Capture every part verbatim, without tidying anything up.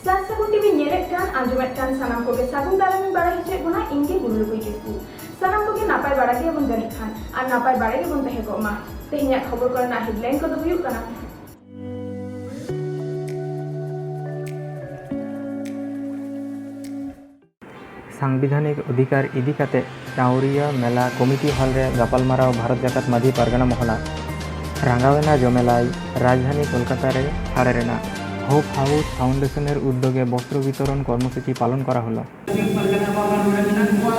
ᱪᱟᱥ ᱥᱟᱹᱜᱩᱱ ᱴᱤᱵᱷᱤ ᱧᱮᱞᱮᱫ ᱠᱟᱱ, ᱟᱸᱡᱚᱢᱮᱫ ᱠᱟᱱ ᱥᱟᱱᱟᱢ ᱠᱚᱜᱮ ᱥᱟᱹᱜᱩᱱ ᱫᱟᱨᱟᱢ ᱤᱧ ᱵᱟᱲᱟᱭ ᱦᱚᱪᱚᱭᱮᱫ ᱵᱚᱱᱟ, ᱤᱧ ᱜᱮ ᱜᱩᱨᱩ ᱞᱩᱠᱩᱭ ᱠᱤᱥᱠᱩ᱾ ᱥᱟᱱᱟᱢ ᱠᱚᱜᱮ ᱱᱟᱯᱟᱭ ᱵᱟᱲᱟ ᱜᱮᱭᱟᱵᱚᱱ ᱡᱟᱹᱱᱤᱡ ᱠᱷᱟᱱ, ᱟᱨ ᱱᱟᱯᱟᱭ ᱵᱟᱲᱟ ᱜᱮᱵᱚᱱ ᱛᱟᱦᱮᱸ ᱠᱚᱜ ᱢᱟ᱾ ᱛᱮᱦᱮᱧᱟᱜ ᱠᱷᱚᱵᱚᱨ ᱠᱚᱨᱮᱱᱟᱜ headline ᱠᱚᱫᱚ ᱦᱩᱭᱩᱜ ᱠᱟᱱᱟ᱾ ᱥᱟᱝᱵᱤᱫᱷᱟᱱᱤᱠ ᱚᱫᱷᱤᱠᱟᱨ ᱤᱫᱤ ᱠᱟᱛᱮ ᱪᱟᱣᱨᱤᱭᱟ ᱢᱮᱞᱟ ᱠᱚᱢᱤᱴᱤ ᱦᱚᱞ ᱨᱮ ᱜᱟᱯᱟᱞᱢᱟᱨᱟᱣ ᱵᱷᱟᱨᱚᱛ ᱡᱟᱠᱟᱛ ᱢᱟᱹᱡᱷᱤ ᱯᱟᱨᱜᱟᱱᱟ ᱢᱚᱦᱚᱞᱟ᱾ ᱨᱟᱸᱜᱟᱣᱮᱱᱟ ᱡᱚᱢᱮᱞᱟᱭ, ᱨᱟᱡᱽᱫᱷᱟᱱᱤ ᱠᱳᱞᱠᱟᱛᱟ ᱨᱮ ᱴᱷᱟᱲ ᱨᱮᱱᱟᱜ ᱦᱳᱯ ᱦᱟᱣᱩᱥ ᱯᱷᱟᱣᱩᱱᱰᱮᱥᱚᱱ ᱮᱨ ᱩᱫᱽᱫᱳᱜᱮ ᱵᱚᱥᱛᱨᱚ ᱵᱤᱛᱚᱨᱚᱱ ᱠᱚᱨᱢᱚᱥᱩᱪᱤ ᱯᱟᱞᱚᱱ ᱠᱚᱨᱟ ᱦᱚᱞᱚ᱾ ᱢᱟᱹᱡᱷᱤ ᱯᱟᱨᱜᱟᱱᱟ ᱵᱟᱵᱟ ᱱᱚᱰᱮ ᱢᱮᱱᱟᱜ ᱠᱚᱣᱟ,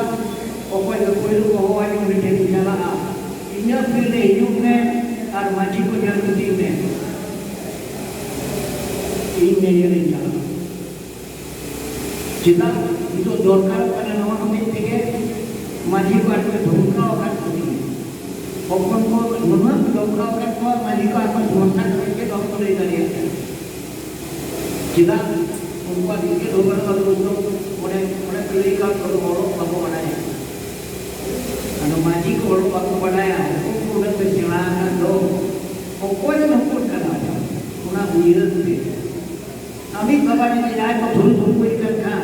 ᱚᱠᱚᱭ ᱫᱚ ᱯᱳᱭᱞᱳ ᱦᱚᱦᱚ ᱟᱹᱧ ᱩᱱᱤ ᱴᱷᱮᱱ ᱤᱧ ᱪᱟᱞᱟᱜᱼᱟ᱾ ᱤᱧᱟᱹᱜ ᱯᱤᱲ ᱨᱮ ᱦᱤᱡᱩᱜ ᱢᱮ ᱟᱨ ᱢᱟᱹᱡᱷᱤ ᱠᱚ ᱧᱮᱞ ᱠᱩᱥᱤ ᱢᱮ, ᱤᱧ ᱧᱮᱧᱮᱞ ᱤᱧ ᱪᱟᱞᱟᱜᱼᱟ᱾ ᱪᱮᱫᱟᱜ ᱱᱤᱛᱚᱜ ᱫᱚᱨᱠᱟᱨᱚᱜ ᱠᱟᱱᱟ ᱱᱚᱣᱟ ᱦᱚᱛᱮᱡ ᱛᱮᱜᱮ ᱢᱟᱹᱡᱷᱤ ᱠᱚ ᱟᱨᱠᱤ ᱫᱷᱚᱢᱠᱟᱣ ᱟᱠᱟᱫ ᱠᱚ ᱛᱤᱧᱟ᱾ ᱦᱚᱯᱚᱱ ᱠᱚ ᱱᱩᱱᱟᱹᱜ ᱫᱷᱚᱢᱠᱟᱣ ᱟᱠᱟᱫ ᱠᱚᱣᱟ, ᱢᱟᱹᱡᱷᱤ ᱠᱚ ᱟᱠᱚ ᱥᱚᱢᱟᱫᱷᱟᱱ ᱞᱟᱹᱜᱤᱫ ᱪᱮᱫ ᱦᱚᱸ ᱵᱟᱠᱚ ᱞᱟᱹᱭ ᱫᱟᱲᱮᱭᱟᱜ ᱠᱟᱱᱟ᱾ ᱪᱮᱫᱟᱜ ᱩᱱᱠᱩᱣᱟᱜ ᱜᱤᱫᱽᱨᱟᱹ ᱦᱚᱸ ᱵᱟᱹᱱᱩᱜᱼᱟ, ᱩᱱᱠᱩ ᱫᱚ ᱚᱸᱰᱮ, ᱚᱸᱰᱮ ᱠᱚ ᱞᱟᱹᱭ ᱠᱟᱜ ᱠᱚ ᱚᱞᱚᱜ ᱵᱟᱠᱚ ᱵᱟᱰᱟᱭᱟ᱾ ᱟᱫᱚ ᱢᱟᱹᱡᱷᱤ ᱠᱚ ᱚᱞᱚᱜ ᱵᱟᱠᱚ ᱵᱟᱰᱟᱭᱟ, ᱩᱱᱠᱩ ᱠᱚ ᱩᱱᱟᱹᱜ ᱠᱚ ᱥᱮᱬᱟ ᱟᱠᱟᱫ ᱫᱚ, ᱚᱠᱚᱭ ᱨᱮᱱ ᱦᱚᱯᱚᱱ ᱠᱟᱱᱟ ᱠᱚ? ᱚᱱᱟ ᱩᱭᱦᱟᱹᱨ ᱯᱮ᱾ ᱟᱢᱤᱡ ᱵᱟᱵᱟ ᱡᱩᱫᱤ ᱡᱟᱦᱟᱸᱭ ᱠᱚ ᱫᱷᱩᱲᱤ ᱫᱷᱩᱲᱤ ᱠᱟᱱ ᱠᱷᱟᱱ,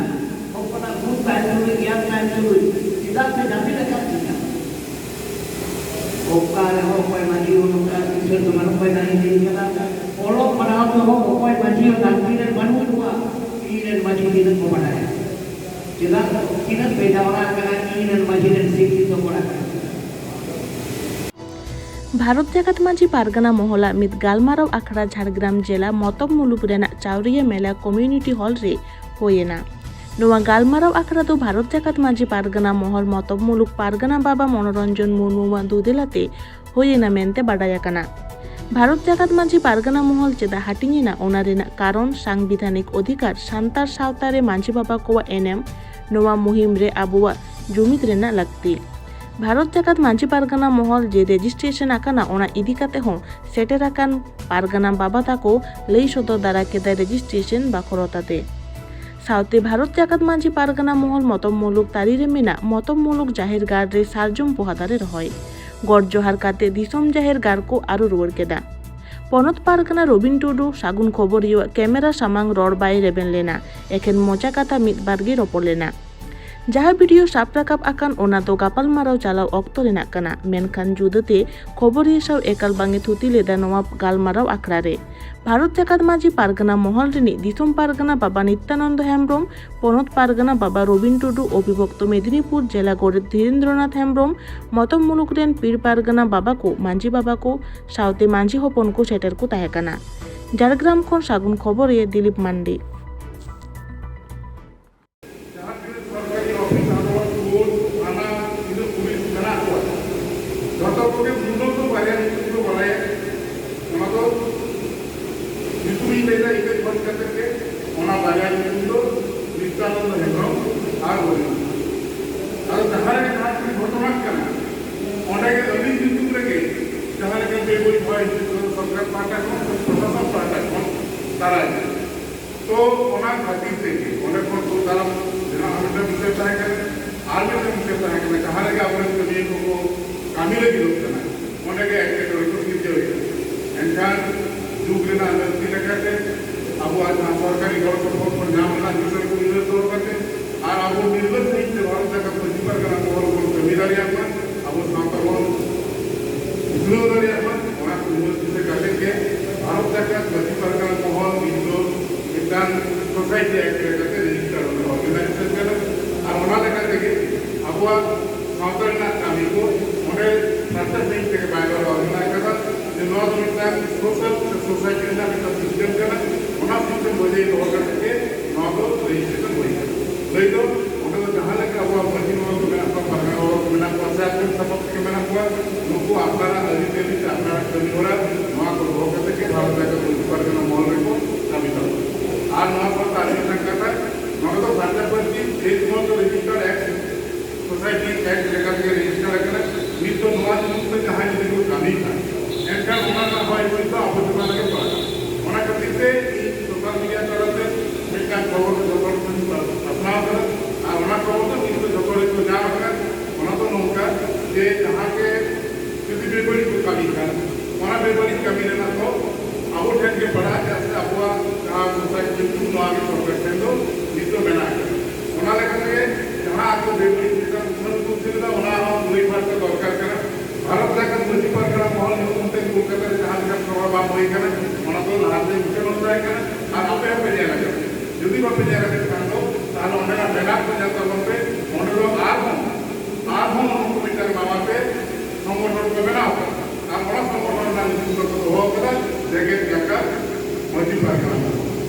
ᱦᱚᱯᱚᱱᱟᱜ ᱜᱩᱱ ᱛᱟᱦᱮᱱ ᱛᱩᱞᱩᱡ, ᱜᱮᱭᱟᱱ ᱛᱟᱦᱮᱱ ᱛᱩᱞᱩᱡ, ᱪᱮᱫᱟᱜ ᱯᱮ ᱡᱟᱹᱯᱤᱫ ᱟᱠᱟᱫ ᱞᱤᱧᱟ? ᱚᱠᱟ ᱨᱮᱦᱚᱸ ᱚᱠᱚᱭ ᱢᱟᱹᱡᱷᱤ ᱦᱚᱸ ᱱᱚᱝᱠᱟ ᱠᱤᱥᱟᱹᱬ ᱫᱚ ᱵᱟᱹᱱᱩᱜ ᱠᱚᱣᱟ, ᱡᱟᱹᱱᱤᱡ ᱞᱟᱹᱭ ᱠᱟᱫᱟ᱾ ᱚᱞᱚᱜ ᱯᱟᱲᱦᱟᱣ ᱛᱮᱦᱚᱸ ᱚᱠᱚᱭ ᱢᱟᱹᱡᱷᱤ ᱦᱚᱸ ᱫᱷᱟᱹᱨᱛᱤ ᱨᱮ ᱵᱟᱹᱱᱩᱜ ᱠᱚᱣᱟ, ᱤᱧ ᱨᱮᱱ ᱢᱟᱹᱡᱷᱤ ᱛᱤᱱᱟᱹᱜ ᱠᱚ ᱵᱟᱰᱟᱭᱟ? ᱪᱮᱫᱟᱜ ᱛᱤᱱᱟᱹᱜ ᱯᱮ ᱡᱟᱣᱨᱟ ᱟᱠᱟᱱᱟ ᱤᱧ ᱨᱮᱱ ᱢᱟᱹᱡᱷᱤ ᱨᱮᱱ ᱥᱤᱠᱠᱷᱤᱛᱚ ᱠᱚᱲᱟ? ᱵᱷᱟᱨᱚᱛ ᱡᱟᱠᱟᱛ ᱢᱟᱹᱡᱷᱤ ᱯᱟᱨᱜᱟᱱᱟ ᱢᱚᱦᱚᱞᱟᱜ ᱢᱤᱫ ᱜᱟᱞᱢᱟᱨᱟᱣ ᱟᱠᱷᱲᱟ ᱡᱷᱟᱲᱜᱨᱟᱢ ᱡᱮᱞᱟ ᱢᱚᱛᱚᱵ ᱢᱩᱞᱩᱠ ᱨᱮᱱᱟᱜ ᱪᱟᱣᱨᱤᱭᱟᱹ ᱢᱮᱞᱟ ᱠᱚᱢᱤᱭᱩᱱᱤᱴᱤ ᱦᱚᱞ ᱨᱮ ᱦᱩᱭᱮᱱᱟ᱾ ᱱᱚᱣᱟ ᱜᱟᱞᱢᱟᱨᱟᱣ ᱟᱠᱷᱲᱟ ᱫᱚ ᱵᱷᱟᱨᱚᱛ ᱡᱟᱠᱟᱛ ᱢᱟᱹᱡᱷᱤ ᱯᱟᱨᱜᱟᱱᱟ ᱢᱚᱦᱚᱞ ᱢᱚᱛᱚᱵ ᱢᱩᱞᱩᱠ ᱯᱟᱨᱜᱟᱱᱟ ᱵᱟᱵᱟ ᱢᱚᱱᱳᱨᱚᱧᱡᱚᱱ ᱢᱩᱨᱢᱩᱣᱟᱜ ᱫᱩᱫᱮᱞᱟᱛᱮ ᱦᱩᱭᱮᱱᱟ ᱢᱮᱱᱛᱮ ᱵᱟᱰᱟᱭ ᱟᱠᱟᱱᱟ᱾ ᱵᱷᱟᱨᱚᱛ ᱡᱟᱠᱟᱛ ᱢᱟᱹᱡᱷᱤ ᱯᱟᱨᱜᱟᱱᱟ ᱢᱚᱦᱚᱞ ᱪᱮᱫᱟᱜ ᱦᱟᱹᱴᱤᱧ ᱮᱱᱟ, ᱚᱱᱟ ᱨᱮᱱᱟᱜ ᱠᱟᱨᱚᱱ, ᱥᱟᱝᱵᱤᱫᱷᱟᱱᱤᱠ ᱚᱫᱷᱤᱠᱟᱨ, ᱥᱟᱱᱛᱟᱲ ᱥᱟᱶᱛᱟ ᱨᱮ ᱢᱟᱹᱡᱷᱤ ᱵᱟᱵᱟ ᱠᱚᱣᱟᱜ ᱮᱱᱮᱢ, ᱱᱚᱣᱟ ᱢᱩᱦᱤᱢ ᱨᱮ ᱟᱵᱚᱣᱟᱜ ᱡᱩᱢᱤᱫ ᱨᱮᱱᱟᱜ ᱞᱟᱹᱠᱛᱤ᱾ ᱵᱷᱟᱨᱚᱛ ᱡᱟᱠᱟᱛ ᱢᱟᱹᱡᱷᱤ ᱯᱟᱨᱜᱟᱱᱟ ᱢᱚᱦᱚᱞ ᱡᱮ ᱨᱮᱡᱤᱥᱴᱨᱮᱥᱚᱱ ᱟᱠᱟᱱᱟ, ᱚᱱᱟ ᱤᱫᱤ ᱠᱟᱛᱮ ᱦᱚᱸ ᱥᱮᱴᱮᱨ ᱟᱠᱟᱱ ᱯᱟᱨᱜᱟᱱᱟ ᱵᱟᱵᱟ ᱛᱟᱠᱚ ᱞᱟᱹᱭ ᱥᱚᱫᱚᱨ ᱫᱟᱨᱟ ᱠᱮᱫᱟ ᱨᱮᱡᱤᱥᱴᱨᱮᱥᱚᱱ ᱵᱟᱠᱷᱨᱚᱛᱟᱛᱮ᱾ ᱥᱟᱶᱛᱮ ᱵᱷᱟᱨᱚᱛ ᱡᱟᱠᱟᱛ ᱢᱟᱹᱡᱷᱤ ᱯᱟᱨᱜᱟᱱᱟ ᱢᱚᱦᱚᱞ ᱢᱚᱛᱚᱵ ᱢᱩᱞᱩᱠ ᱛᱟᱹᱨᱤ ᱨᱮ ᱢᱮᱱᱟᱜ ᱢᱚᱛᱚᱵ ᱢᱩᱞᱩᱠ ᱡᱟᱦᱮᱨ ᱜᱟᱲ ᱨᱮ ᱥᱟᱨᱡᱚᱢ ᱯᱚᱦᱟ ᱫᱟᱨᱮ ᱨᱚᱦᱚᱭ, ᱜᱚᱰ ᱡᱚᱦᱟᱨ ᱠᱟᱛᱮ ᱫᱤᱥᱚᱢ ᱡᱟᱦᱮᱨ ᱜᱟᱲ ᱠᱚ ᱟᱹᱨᱩ ᱨᱩᱣᱟᱹᱲ ᱠᱮᱫᱟ᱾ ᱯᱚᱱᱚᱛ ᱯᱟᱨᱜᱟᱱᱟ ᱨᱚᱵᱤᱱ ᱴᱩᱰᱩ ᱥᱟᱹᱜᱩᱱ ᱠᱷᱚᱵᱚᱨᱤᱭᱟᱹᱣᱟᱜ ᱠᱮᱢᱮᱨᱟ ᱥᱟᱢᱟᱝ ᱨᱚᱲ ᱵᱟᱭ ᱨᱮᱵᱮᱱ ᱞᱮᱱᱟ, ᱮᱠᱷᱮᱱ ᱢᱚᱪᱟ ᱠᱟᱛᱷᱟ ᱢᱤᱫ ᱵᱟᱨ ᱜᱮ ᱨᱚᱯᱚᱲ ᱞᱮᱱᱟ᱾ ᱡᱟᱦᱟᱸ ᱵᱷᱤᱰᱤᱭᱳ ᱥᱟᱵ ᱨᱟᱠᱟᱵ ᱟᱠᱟᱱ, ᱚᱱᱟ ᱫᱚ ᱜᱟᱯᱟᱞᱢᱟᱨᱟᱣ ᱪᱟᱞᱟᱣ ᱚᱠᱛᱚ ᱨᱮᱱᱟᱜ ᱠᱟᱱᱟ, ᱢᱮᱱᱠᱷᱟᱱ ᱡᱩᱫᱟᱹᱛᱮ ᱠᱷᱚᱵᱚᱨᱤᱭᱟᱹ ᱥᱟᱶ ᱮᱠᱟᱞ ᱵᱟᱝ ᱮ ᱛᱷᱩᱛᱤ ᱞᱮᱫᱟ ᱱᱚᱣᱟ ᱜᱟᱞᱢᱟᱨᱟᱣ ᱟᱠᱷᱲᱟ ᱨᱮ᱾ ᱵᱷᱟᱨᱚᱛ ᱡᱟᱠᱟᱛ ᱢᱟᱹᱡᱷᱤ ᱯᱟᱨᱜᱟᱱᱟ ᱢᱚᱦᱚᱞ ᱨᱤᱱᱤᱡ ᱫᱤᱥᱚᱢ ᱯᱟᱨᱜᱟᱱᱟ ᱵᱟᱵᱟ ᱱᱤᱛᱭᱟᱱᱚᱱᱫᱚ ᱦᱮᱢᱵᱽᱨᱚᱢ, ᱯᱚᱱᱚᱛ ᱯᱟᱨᱜᱟᱱᱟ ᱵᱟᱵᱟ ᱨᱚᱵᱤᱱ ᱴᱩᱰᱩ, ᱚᱵᱷᱤᱵᱷᱚᱠᱛᱚ ᱢᱮᱫᱤᱱᱤᱯᱩᱨ ᱡᱮᱞᱟ ᱜᱚᱰᱮᱛ ᱫᱷᱤᱨᱮᱱᱫᱨᱚᱱᱟᱛᱷ ᱦᱮᱢᱵᱽᱨᱚᱢ, ᱢᱚᱛᱚᱢ ᱢᱩᱞᱩᱠ ᱨᱮᱱ ᱯᱤᱲ ᱯᱟᱨᱜᱟᱱᱟ ᱵᱟᱵᱟ ᱠᱚ, ᱢᱟᱹᱡᱷᱤ ᱵᱟᱵᱟ ᱠᱚ ᱥᱟᱶᱛᱮ ᱢᱟᱹᱡᱷᱤ ᱦᱚᱯᱚᱱ ᱠᱚ ᱥᱮᱴᱮᱨ ᱠᱚ ᱛᱟᱦᱮᱸ ᱠᱟᱱᱟ᱾ ᱡᱷᱟᱲᱜᱨᱟᱢ ᱠᱷᱚᱱ ᱥᱟᱹᱜᱩᱱ ᱠᱷᱚᱵᱚᱨᱤᱭᱟᱹ ᱫᱤᱞᱤᱯ ᱢᱟᱱᱰᱤ᱾ ᱡᱟᱦᱟᱸ ᱛᱤᱱᱟᱹᱜ ᱥᱚᱨᱠᱟᱨᱤ ᱚᱯᱷᱤᱥ, ᱟᱫᱟᱞᱚᱛ, ᱠᱳᱨᱴ, ᱛᱷᱟᱱᱟ, ᱛᱤᱱᱟᱹᱜ ᱯᱩᱞᱤᱥ ᱢᱮᱱᱟᱜ ᱠᱚᱣᱟ, ᱡᱚᱛᱚ ᱠᱚᱜᱮ ᱢᱩᱞᱚᱛᱚ ᱵᱟᱨᱭᱟ ᱧᱩᱛᱩᱢ ᱠᱚ ᱵᱟᱲᱟᱭᱟ᱾ ᱚᱱᱟ ᱫᱚ ᱧᱩᱛᱩᱢᱤᱧ ᱞᱟᱹᱭᱫᱟ, ᱤᱠᱟᱹ ᱠᱷᱚᱡᱽ ᱠᱟᱛᱮ ᱜᱮ ᱚᱱᱟ ᱵᱟᱨᱭᱟ ᱧᱩᱛᱩᱢ ᱫᱚ ᱱᱤᱛᱭᱟᱱᱚᱱᱫᱚ ᱦᱮᱢᱵᱨᱚᱢ ᱟᱨ ᱨᱚᱵᱤᱱ᱾ ᱟᱫᱚ ᱡᱟᱦᱟᱸ ᱨᱮᱜᱮ ᱡᱟᱦᱟᱸ ᱛᱤᱱ ᱜᱷᱚᱴᱚᱱᱟᱜ ᱠᱟᱱᱟ, ᱚᱸᱰᱮ ᱜᱮ ᱟᱹᱞᱤᱧ ᱧᱩᱛᱩᱢ ᱨᱮᱜᱮ ᱡᱟᱦᱟᱸ ᱞᱮᱠᱟ ᱵᱮᱵᱟᱹᱲᱤᱡ ᱦᱚᱭ ᱦᱤᱡᱩᱜ ᱠᱟᱱᱟ, ᱥᱚᱨᱠᱟᱨ ᱯᱟᱦᱴᱟ ᱠᱷᱚᱱ, ᱯᱨᱚᱥᱟᱥᱚᱱ ᱯᱟᱦᱴᱟ ᱠᱷᱚᱱ ᱫᱟᱨᱟᱭ ᱛᱮ᱾ ᱛᱚ ᱚᱱᱟ ᱠᱷᱟᱹᱛᱤᱨ ᱛᱮᱜᱮ ᱚᱸᱰᱮ ᱠᱷᱚᱱ ᱫᱩᱜ ᱫᱟᱨᱟᱢ ᱨᱮᱱᱟᱜ ᱦᱚᱸ ᱢᱤᱫᱴᱟᱝ ᱵᱤᱥᱚᱭ ᱛᱟᱦᱮᱸ ᱠᱟᱱᱟ᱾ ᱟᱨ ᱢᱤᱫᱴᱟᱝ ᱵᱤᱥᱚᱭ ᱛᱟᱦᱮᱸ ᱠᱟᱱᱟ, ᱡᱟᱦᱟᱸ ᱨᱮᱜᱮ ᱟᱵᱚᱨᱮᱱ ᱠᱟᱹᱢᱤᱭᱟᱹ ᱠᱚᱠᱚ ᱠᱟᱹᱢᱤ ᱞᱟᱹᱜᱤᱫᱚᱜ ᱠᱟᱱᱟ, ᱚᱸᱰᱮ ᱜᱮ ᱮᱴᱠᱮᱴᱚᱬᱮ ᱠᱚ ᱥᱤᱨᱡᱟᱹᱣᱮᱫᱟ᱾ ᱮᱱᱠᱷᱟᱱ ᱡᱩᱜᱽ ᱨᱮᱱᱟᱜ ᱞᱟᱹᱠᱛᱤ ᱞᱮᱠᱟᱛᱮ ᱟᱵᱚᱣᱟᱜ ᱡᱟᱦᱟᱸ ᱥᱚᱨᱠᱟᱨᱤ ᱜᱚᱲᱚ ᱥᱚᱯᱚᱦᱚᱫ ᱵᱚᱱ ᱧᱟᱢ ᱨᱮᱱᱟᱜ ᱵᱤᱥᱚᱭ ᱠᱚ ᱩᱭᱦᱟᱹᱨ ᱫᱚᱦᱚ ᱠᱟᱛᱮ ᱟᱨ ᱟᱵᱚ ᱱᱤᱨᱵᱟᱹᱫ ᱥᱟᱺᱦᱤᱡ ᱛᱮ ᱵᱷᱟᱨᱚᱛ ᱡᱟᱠᱟᱛ ᱢᱟᱹᱡᱷᱤ ᱯᱟᱨᱜᱟᱱᱟ ᱢᱚᱦᱚᱞ ᱵᱚᱱ ᱠᱟᱹᱢᱤ ᱫᱟᱲᱮᱭᱟᱜ ᱢᱟ, ᱟᱵᱚ ᱥᱟᱶᱛᱟ ᱵᱚᱱ ᱩᱛᱱᱟᱹᱣ ᱫᱟᱲᱮᱭᱟᱜ ᱢᱟ, ᱚᱱᱟ ᱠᱚ ᱩᱭᱦᱟᱹᱨ ᱫᱤᱥᱟᱹ ᱠᱟᱛᱮ ᱜᱮ ᱵᱷᱟᱨᱚᱛ ᱡᱟᱠᱟᱛ ᱢᱟᱹᱡᱷᱤ ᱯᱟᱨᱜᱟᱱᱟ ᱢᱚᱦᱚᱞ ᱱᱤᱛ ᱫᱚ ᱢᱤᱫᱴᱟᱝ ᱥᱳᱥᱟᱭᱴᱤ ᱟᱠᱴ ᱞᱮᱠᱟᱛᱮ ᱨᱮᱡᱤᱥᱴᱟᱨ ᱚᱨᱜᱟᱱᱟᱭᱡᱮᱥᱚᱱ ᱠᱟᱱᱟ᱾ ᱟᱨ ᱚᱱᱟ ᱞᱮᱠᱟ ᱛᱮᱜᱮ ᱟᱵᱚᱣᱟᱜ ᱥᱟᱶᱛᱟ ᱨᱮᱱᱟᱜ ᱠᱟᱹᱢᱤ ᱠᱚ ᱚᱸᱰᱮ ᱯᱷᱟᱨᱪᱟ ᱥᱟᱺᱦᱤᱡ ᱛᱮᱜᱮ ᱵᱟᱭ ᱜᱟᱱᱚᱜᱼᱟ᱾ ᱚᱱᱟ ᱠᱟᱛᱷᱟ ᱡᱮ ᱱᱚᱣᱟ ᱫᱚ ᱢᱤᱫᱴᱟᱝ ᱥᱳᱥᱟᱞ ᱥᱮ ᱥᱳᱥᱟᱭᱴᱤ ᱨᱮᱱᱟᱜ ᱢᱤᱫᱴᱟᱝ ᱥᱤᱥᱴᱮᱢ ᱠᱟᱱᱟ, ᱚᱱᱟ ᱥᱤᱥᱴᱮᱢ ᱵᱚᱡᱟᱭ ᱫᱚᱦᱚ ᱠᱟᱛᱮ ᱜᱮ ᱱᱚᱣᱟ ᱫᱚ ᱨᱮᱡᱤᱥᱴᱨᱮᱥᱚᱱ ᱦᱩᱭ ᱠᱟᱱᱟ᱾ ᱞᱟᱹᱭ ᱫᱚ ᱚᱸᱰᱮ ᱫᱚ ᱡᱟᱦᱟᱸ ᱞᱮᱠᱟ ᱟᱵᱚᱣᱟᱜ ᱢᱟᱹᱡᱷᱤ ᱵᱟᱵᱟ ᱠᱚ ᱢᱮᱱᱟᱜ ᱠᱚᱣᱟ, ᱯᱟᱨᱜᱟᱱᱟ ᱵᱟᱵᱟ ᱠᱚ ᱢᱮᱱᱟᱜ ᱠᱚᱣᱟ, ᱥᱮ ᱟᱠᱚ ᱥᱟᱯᱟᱵ ᱛᱮᱜᱮ ᱢᱮᱱᱟᱜ ᱠᱚᱣᱟ, ᱱᱩᱠᱩ ᱟᱯᱱᱟᱨᱟᱜ ᱟᱹᱨᱤᱪᱟᱹᱞᱤ ᱥᱮ ᱟᱯᱱᱟᱨᱟᱜ ᱠᱟᱹᱢᱤ ᱦᱚᱨᱟ ᱱᱚᱣᱟ ᱠᱚ ᱫᱚᱦᱚ ᱠᱟᱛᱮ ᱜᱮ ᱵᱷᱟᱨᱚᱛ ᱡᱟᱠᱟᱛ ᱢᱟᱹᱡᱷᱤ ᱯᱟᱨᱜᱟᱱᱟ ᱢᱚᱦᱚᱞ ᱨᱮᱠᱚ ᱠᱟᱹᱢᱤ ᱛᱟᱵᱚᱱᱟ᱾ ᱟᱨ ᱱᱚᱣᱟ ᱥᱟᱶᱛᱮ ᱟᱨ ᱢᱤᱫᱴᱟᱝ ᱠᱟᱛᱷᱟ, ᱱᱚᱰᱮ ᱫᱚ ᱯᱷᱟᱨᱪᱟ ᱯᱷᱟᱹᱨᱪᱤ ᱥᱮ ᱢᱚᱛᱚ ᱨᱮᱡᱤᱥᱴᱟᱨ ᱮᱠᱴ ᱥᱳᱥᱟᱭᱴᱤ ᱮᱠᱴ ᱞᱮᱠᱟ ᱛᱮᱜᱮ ᱨᱮᱡᱤᱥᱴᱟᱨ ᱟᱠᱟᱱᱟ᱾ ᱱᱤᱛ ᱫᱚ ᱱᱚᱣᱟ ᱧᱩᱛᱩᱢ ᱛᱮ ᱡᱟᱦᱟᱸᱭ ᱡᱩᱫᱤ ᱠᱚ ᱠᱟᱹᱢᱤ ᱠᱷᱟᱱ, ᱮᱱᱠᱷᱟᱱ ᱚᱱᱟ ᱨᱮᱱᱟᱜ ᱦᱚᱭ ᱦᱤᱸᱥᱤᱫ ᱫᱚ ᱟᱵᱚ ᱪᱮᱛᱟᱱ ᱨᱮᱜᱮ ᱯᱟᱲᱟᱜᱼᱟ᱾ ᱚᱱᱟ ᱠᱷᱟᱹᱛᱤᱨ ᱛᱮ ᱤᱧ ᱥᱳᱥᱟᱞ ᱢᱤᱰᱤᱭᱟ ᱛᱟᱞᱟᱛᱮ ᱢᱤᱫᱴᱟᱝ ᱠᱷᱚᱵᱚᱨ ᱡᱚᱛᱚ ᱦᱚᱲ ᱴᱷᱮᱱ ᱤᱧ ᱯᱟᱥᱱᱟᱣ ᱠᱟᱫᱟ᱾ ᱟᱨ ᱚᱱᱟ ᱠᱷᱚᱵᱚᱨ ᱫᱚ ᱱᱤᱛ ᱫᱚ ᱡᱚᱛᱚ ᱦᱚᱲ ᱠᱚ ᱧᱟᱢ ᱟᱠᱟᱫᱟ᱾ ᱚᱱᱟ ᱫᱚ ᱱᱚᱝᱠᱟ ᱡᱮ ᱡᱟᱦᱟᱸ ᱜᱮ ᱡᱩᱫᱤ ᱵᱮᱵᱟᱹᱲᱤᱡ ᱠᱚ ᱠᱟᱹᱢᱤ ᱠᱷᱟᱱ, ᱚᱱᱟ ᱵᱮᱵᱟᱹᱲᱤᱡ ᱠᱟᱹᱢᱤ ᱨᱮᱱᱟᱜ ᱫᱚ ᱱᱚᱣᱟ ᱜᱮ ᱥᱚᱨᱠᱟᱨ ᱴᱷᱮᱱ ᱫᱚ ᱱᱤᱛ ᱫᱚ ᱢᱮᱱᱟᱜ ᱟᱠᱟᱫᱟ᱾ ᱚᱱᱟ ᱞᱮᱠᱟ ᱛᱮᱜᱮ ᱡᱟᱦᱟᱸ ᱟᱠᱚ ᱵᱮᱵᱟᱹᱲᱤᱡ ᱢᱤᱫᱴᱟᱝ ᱩᱛᱷᱱᱟᱹᱣ ᱠᱚ ᱩᱪᱷᱟᱹᱱ ᱮᱫᱟ, ᱚᱱᱟ ᱦᱚᱸ ᱜᱩᱱᱟᱹᱭ ᱯᱷᱟᱨᱪᱟ ᱫᱚᱨᱠᱟᱨ ᱠᱟᱱᱟ᱾ ᱵᱷᱟᱨᱚᱛ ᱡᱟᱠᱟᱛ ᱢᱟᱹᱡᱷᱤ ᱯᱟᱨᱜᱟᱱᱟ ᱢᱚᱦᱚᱞ ᱧᱩᱛᱩᱢ ᱛᱮ ᱠᱳᱞᱠᱟᱛᱟ ᱨᱮ ᱡᱟᱦᱟᱸ ᱞᱮᱠᱟ ᱥᱚᱵᱷᱟ ᱵᱟᱝ ᱦᱩᱭ ᱠᱟᱱᱟ, ᱚᱱᱟ ᱫᱚ ᱞᱟᱦᱟᱛᱮ ᱩᱪᱷᱟᱹᱱ ᱛᱟᱦᱮᱸ ᱠᱟᱱᱟ᱾ ᱟᱨ ᱟᱯᱮ ᱦᱚᱸᱯᱮ ᱧᱮᱞ ᱟᱠᱟᱫᱟ᱾ ᱡᱩᱫᱤ ᱵᱟᱯᱮ ᱧᱮᱞ ᱟᱠᱟᱫ ᱠᱷᱟᱱ ᱫᱚ, ᱛᱟᱦᱚᱞᱮ ᱚᱸᱰᱮᱱᱟᱜ ᱵᱮᱱᱟᱨ ᱠᱚ ᱧᱮᱞ ᱛᱟᱵᱚᱱ ᱯᱮ᱾ ᱚᱸᱰᱮ ᱫᱚ ᱟᱨᱦᱚᱸ, ᱟᱨᱦᱚᱸ ᱩᱱᱠᱩ ᱢᱤᱫᱴᱟᱝ ᱱᱟᱣᱟ ᱛᱮ ᱥᱚᱝᱜᱚᱴᱷᱚᱱ ᱠᱚ ᱵᱮᱱᱟᱣ ᱠᱟᱫᱟ᱾ ᱟᱨ ᱚᱱᱟ ᱥᱚᱝᱜᱚᱴᱷᱚᱱ ᱨᱮᱱᱟᱜ ᱧᱩᱛᱩᱢ ᱫᱚᱠᱚ ᱫᱚᱦᱚ ᱠᱟᱫᱟ ᱡᱮᱜᱮᱛ ᱡᱟᱠᱟᱛ ᱢᱟᱹᱡᱷᱤ ᱯᱟᱨᱜᱟᱱᱟ᱾